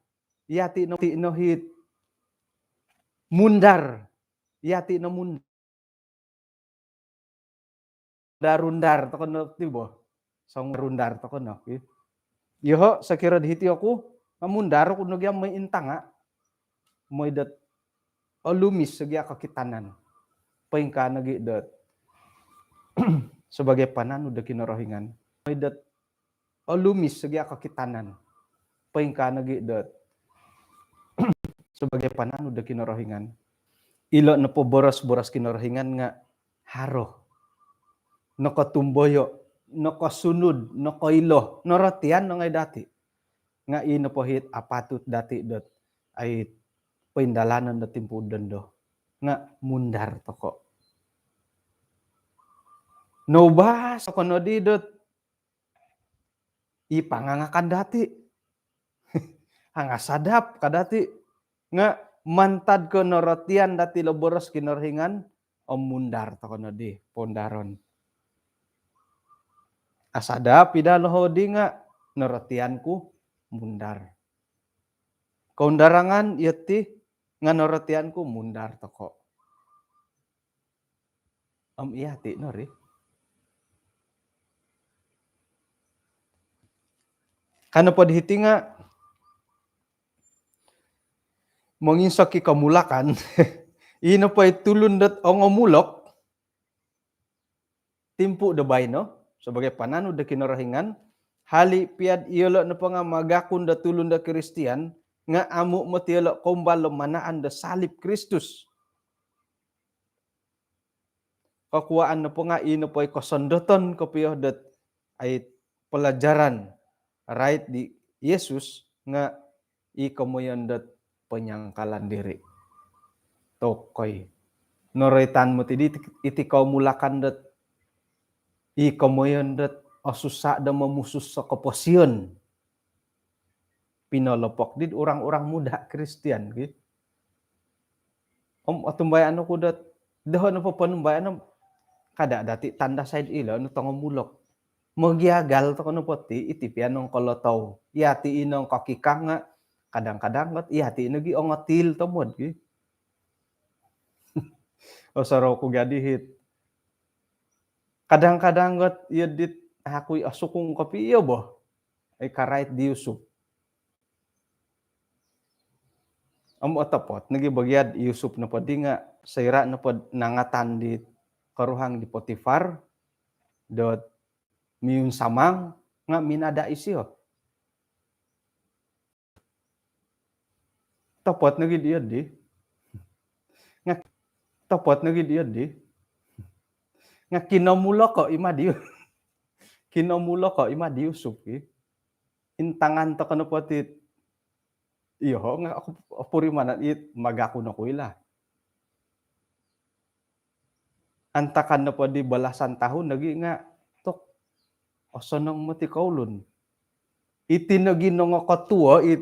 Iyati no, ti no hit mundar. Iyati no mundar. Darundar toko no ti bo. Song rundar toko no. Yoho, sokiro di hiti oku, mamundar oku no gia moi intanga. Moi dot olumis gia kokitanan. Poingkaa nogi dot sebagai pananu do Kinorohingan. Moi dot olumis gia kokitanan. Poingkaa nogi dot sebagai pananu do Kinorohingan. Ilo nopo boros-boros Kinorohingan nga haro. Nokotumboyo, nokosunud, nokoilo, norotian no ngai dati. Nga i nopo hit apatut dati dot ai poindalanon do timpu dondo. Nga mundar toko. Noubas toko nodi dot i pangangakan dati. Hanga sadap ka dati. Nga mantad ko norotian dati lo boros Kinorohingan, om mundar toko nodi, poundaron. Asadap ida lo hodi nga norotian ku mundar. Koundarangan iyo ti nga norotian ku mundar toko. Om iyati no ri. Kano po di hiti nga monginsok i komulakan. Ino po i tulun dot ongomulok. Timpu do baino, sebagai pananu do Kinorohingan, hali piad iyolo nopo nga magakun do tulun do Kristian, nga amu moti iyolo koumbal do manaan do salib Kristus. Kokuaan nopo nga i nopo i kosondoton kopio dot ai pelajaran rait di Yesus nga i komoyon dot penyangkalan diri. Tokoi. Noroitan moti di iti komulakan dot i komoyon dot osusa do momusus so koposion. Pinolopok di orang-orang muda Kristian ki. Om otumbayaan oku dot doho nopo ponumbayaan om kada dati tanda said ilo no tongomulok. Mogiagal toko nopo ti iti pia nong kolotou. Iyati i nong kokikang nga kadang-kadang got iyati nogi ongotil tomod ki. Osorou ku gadi hit. Kadang-kadang got iyo dit akui osukung kopio bo. Ai karait di Yusuf. Om otopot nogi bagiad Yusuf nopo di nga soira nopo nangatan di koruhang di Potifar dot miunsamang nga minada isio. Topot nogi diyo di. Nga topot nogi diyo di. Nga kinomuloko ima diyo. Kinomuloko ima di Yusuf ki. Intangan toko nopo ti. Iyo nga aku opurimanan it magaku no kuila. Antakan nopo di balasan tahun lagi nga tok osonong moti koulun. Iti nogi nongo kotuo it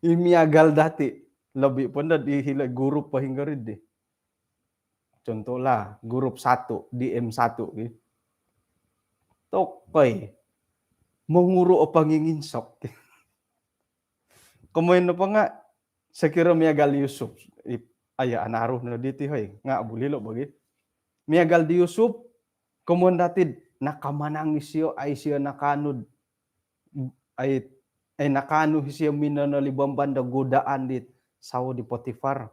i miagal dati. Lobi pun di hilo guru pohinggorid di. Contohlah guru satu di M satu ki. Tokoi monguru o panginginsok. Komoyon nopo nga sokiro miagal Yusuf, aya anaru no diti hoi nga buli lo bagi. Miagal di Yusuf, komoyon dati nakamanang isio, ai isio nakanud ai eh, nakaanu isio minonolibamban do godaan dit sawo di Potifar.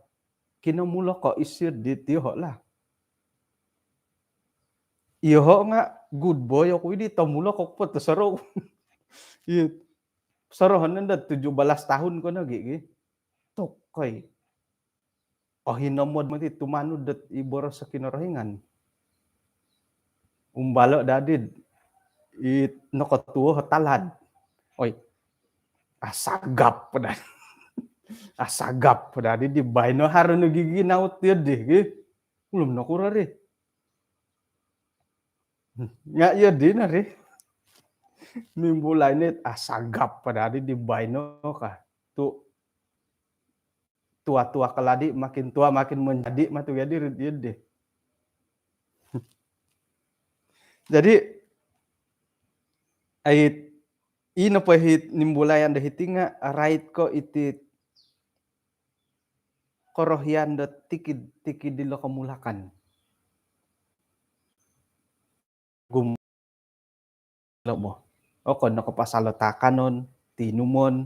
Kinomulok ko isio dit yoho lah. Yoho nga good boy oku idi, tomulok oku po tosoro. Iyo. Sorohon nondo tujuh belas tahun ko nogi gi. Tokoi. Ohinomod moti tumanud dot i boros Kinorohingan. Umbalo dadi i nokotuo talad. Oi. Asagap po dadi. Asagap po dadi di baino haro no gigi naut dia di gi. Ulum nokuro ri. Nga iyo dino ri. Mimbulai ni asagap po dadi di baino ka. Tu tua-tua kaladi makin tua makin menjadi matu jadi ri iyo di. Jadi ai ino po hiti nimbulayan do hiti nga rait ko iti korohian do tikid-tikid dilo komulakan. Gum lo mo. Okon no ko pasal do takanon, tinumon,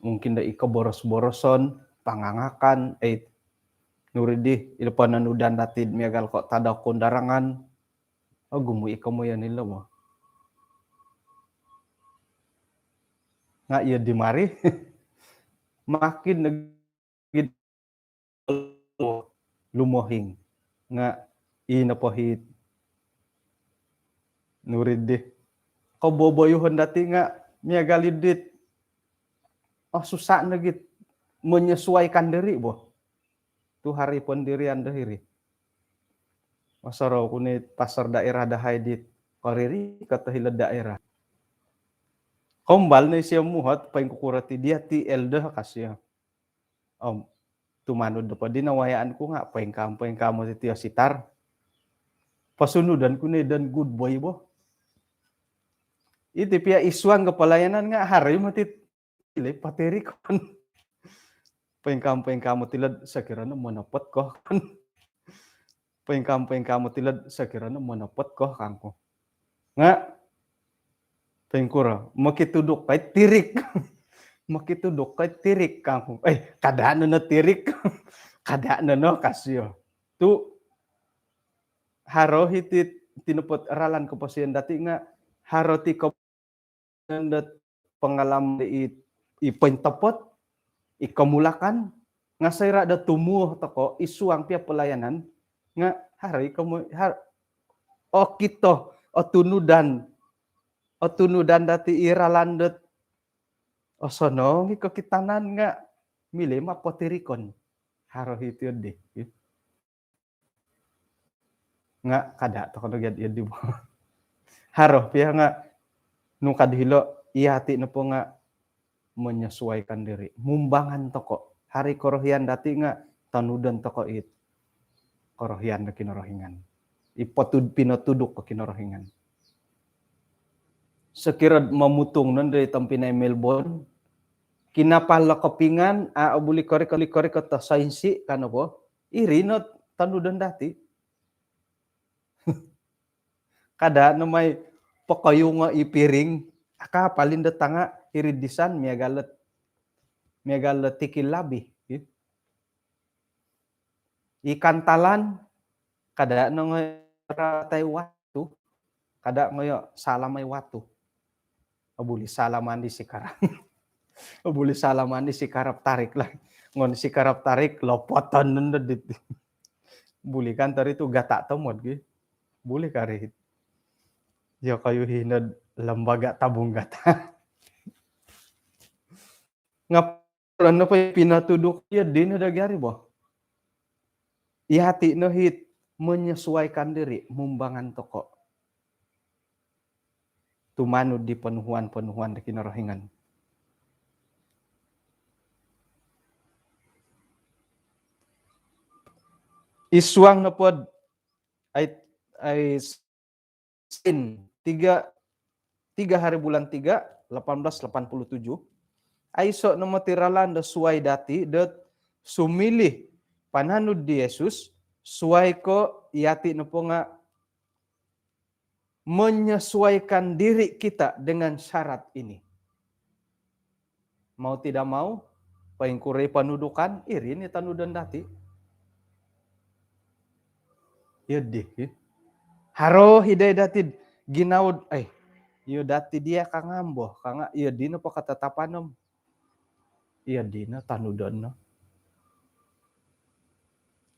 mungkin do iko boros-boroson, pangangakan, eh, nuri di, ilo pananudan dati miagal ko tadau kondarangan, ogumu iko mo yan ilo mo. Nga iyo di mari, makin lumohing. Nga ino po hiti nuri di. Koboboyuhon dati nga miagal idit. Oh, susah no git menyesuaikan diri bo. Tu hari pendirian do hiri. Masorou ku ni pastor daerah dahai dit. Koriri kata hilo daerah. Kombal ni sio muhot, paling kukurati dia ti elder kasio. Om tumanud do po di nawayaan ku nga poingkam-poingkam mo ti tio sitar. Pasunudan ku ni dan good boy bo. Iti pia isuang ke pelayanan nga hari mo ti ile patirikon. Poingkam-poingkam mo tilad sakirana monopot ko kan. Poingkam-poingkam mo tilad sakirana monopot ko kangku. Nga poingkuro, mokituduk kai tirik. Mokituduk kai tirik kangku. Eh, kada no no tirik. Kada no no kasio. Tu haro hiti tinopot ralan koposion dati nga haro ti ko dot pengalaman i, i pointopot, i komulakan, nga soira do tumuo toko isuang pia pelayanan, nga hari komu, har, okito, otunudan, otunudan dati i ralan dot osonong i kokitanan nga mili ma potirikon. Haro hiti di. Nga kada toko no gia di bo. Haro pia nga nung kad hilo iyati nopo nga menyesuaikan diri. Mumbangan toko. Hari korohian dati nga tonudon toko it korohian do Kinorohingan. Ipotud pinotuduk ko Kinorohingan. Sekira mamutung non dari tompinai Melbourne, kinapal lo kopingan, a, buli koriko-koriko to sainsi kan opo. Iri no tonudon dati. Kada no mai pokoyungo i piring, aka palin do tanga iri disan miagal lo, miagal lo tikil labi. Ikan talan, kada no ngoyo ratai watu, kada ngoyo salamai watu. Obuli salaman di sikarap. Obuli salaman di sikarap tarik lah. Ngon sikarap tarik lopoton nondo dit. Buli kan tari tu gata tomod gi. Buli kari. Yo kayu hinod lembaga tabung gata. Ngap Ran nopo pinotuduk iyo dino do gari bo. Iyati no hiti menyesuaikan diri, mumbangan toko. Tumanud di ponuhuan-ponuhuan do Kinorohingan. Isuang nopo dot ai, ai Sin, tiga, tiga hari bulan tiga, lapan belas lapan puluh tujuh. Aiso no moti ralan do suai dati dot sumilih pananud di Yesus, suai ko iyati nopo nga menyesuaikan diri kita dengan syarat ini. mau tidak mau, poingkuro i ponudukan, iri ni tonudon dati. Iyo di, eh. Haro hidai dati ginawo, eh, iyo dati dia ka ngambo, ka nga iyo di no po katatapan om. Iyo di no tonudon no.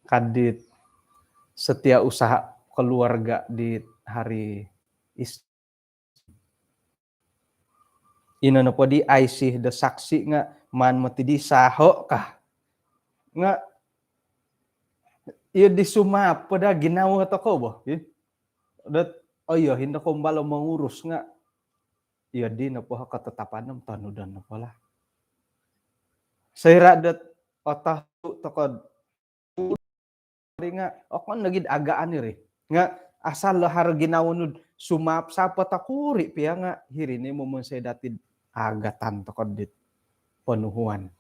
Ka dit setiausaha keluarga di hari is-, ino nopo di aisi do saksi nga maan moti di saho ka. Nga iyo di sumaap po da ginawo tokou bo, eh. Dot, oh iyo, hindo kombalo mengurus nga iyo di nopo ho katatapan om tonudon nopo lah. Soira dot otohu tokou nga okon nogi agaan iri. Nga asal lo haro ginawo nu sumaap-saap po tokuri pia nga hiri ni momonsoi dati agatan tokou dit ponuhuan.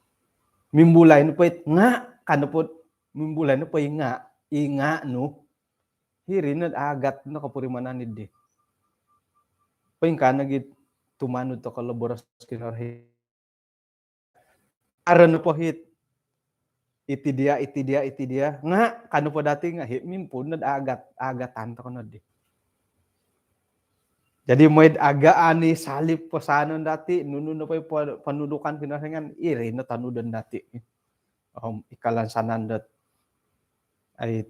Mimbulai nu po it nga, ka nopo mimbulai nu po i nga, i nga nu. Hiri no agat no kopurimanan di. Poingkaa nogi tumanud tokou lo boros Kinorohingan. Haro nopo hiti dia, iti dia, iti dia. Nga, ka nopo dati nga, hi, mimpuun no agat, agatan tokou no di. Jadi, mooi do agaan i salib pesanan dati, nunu nopo i po-, ponudukan Kinorohingan, iri no tonudon dati. Om ikalansanan dot, ai,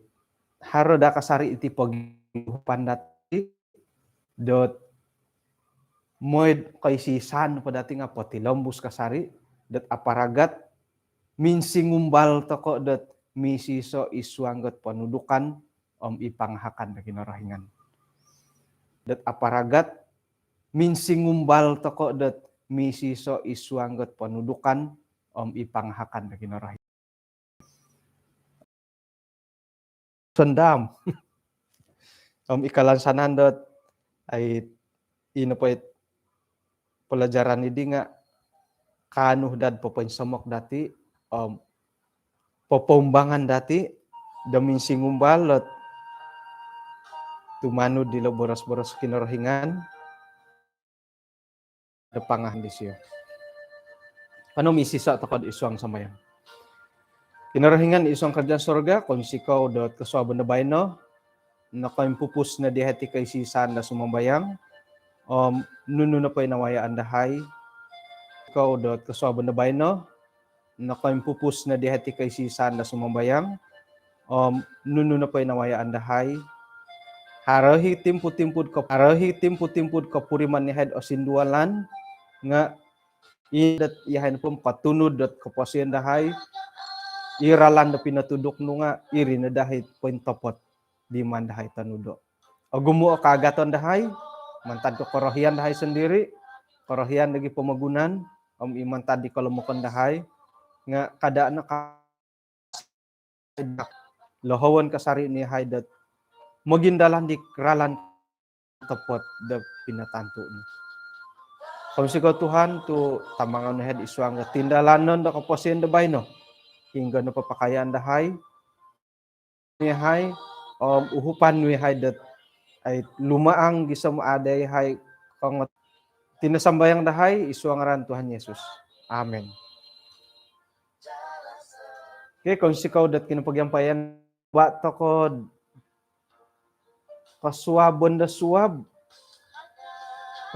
haro da kasari iti pogiuhupan dati, dot mooi do koisisan po dati nga potilombus kasari, dot aparagat minsingumbal tokou dot misiso i suang dot ponudukan om i pangahakan do Kinorohingan. Dot aparagat minsingumbal tokou dot misiso i suang dot ponudukan om i pangahakan do Kinorohingan. Sendam. Om ikalansanan dot, ai, ino po it pelajaran di nga kaanu dot popoinsomok dati, om popoumbangan dati do minsingumbal dot tumanud dilo boros-boros Kinorohingan do pangahakan disio. Kanou misiso tokou id suang sambayang. Kinorohingan id suang kerajaan sorga, kounsikou dot kosuabon do baino, nokoimpupus no dahai iti koisisan do sumambayang, om nunu nopo i nawayaan dahai, kou dot kosuabon do baino, nokoimpupus no dahai iti koisisan do sumambayang, om nunu nopo i nawayaan dahai. Haro i timpu-timpu do kop-, haro i timpu-timpu do kopuriman yahai do osindualan, nga i dot yahai nopo kotunud dot koposion dahai, i ralan do pinotuduk nu nga iri no dahai pointopot di maan dahai tonudo. Ogumu o kaagaton dahai, mantad ko korohian dahai sondiri, korohian nogi pomogunan, om i mantad di kolomokon dahai, nga kada no ka-, lohowon kasari nu yahai dot mogindalan di ralan topot do pinotantu nu. Kounsikou Tuhan tu tamangan nu yahai id suang do tindalanon do koposion do baino. Hinggo nopo pakayaan dahai, nu yahai, om uhupan nu yahai dot, ai, lumaang gisom ada yahai kongot. Iti no sambayang dahai id suang ngaran Tuhan Yesus. Amin. Okey, kounsikou dot kinopogiampayan ba tokou kosuabon do suab.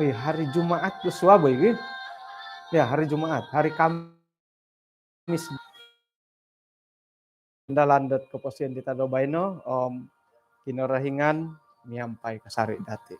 Oi, hari Jumaat do suab, oi, ki. Ya, hari Jumaat, hari Kam-, Kamis. Dalan dot koposion di tadau baino, om Kinorohingan miampai kasari dati.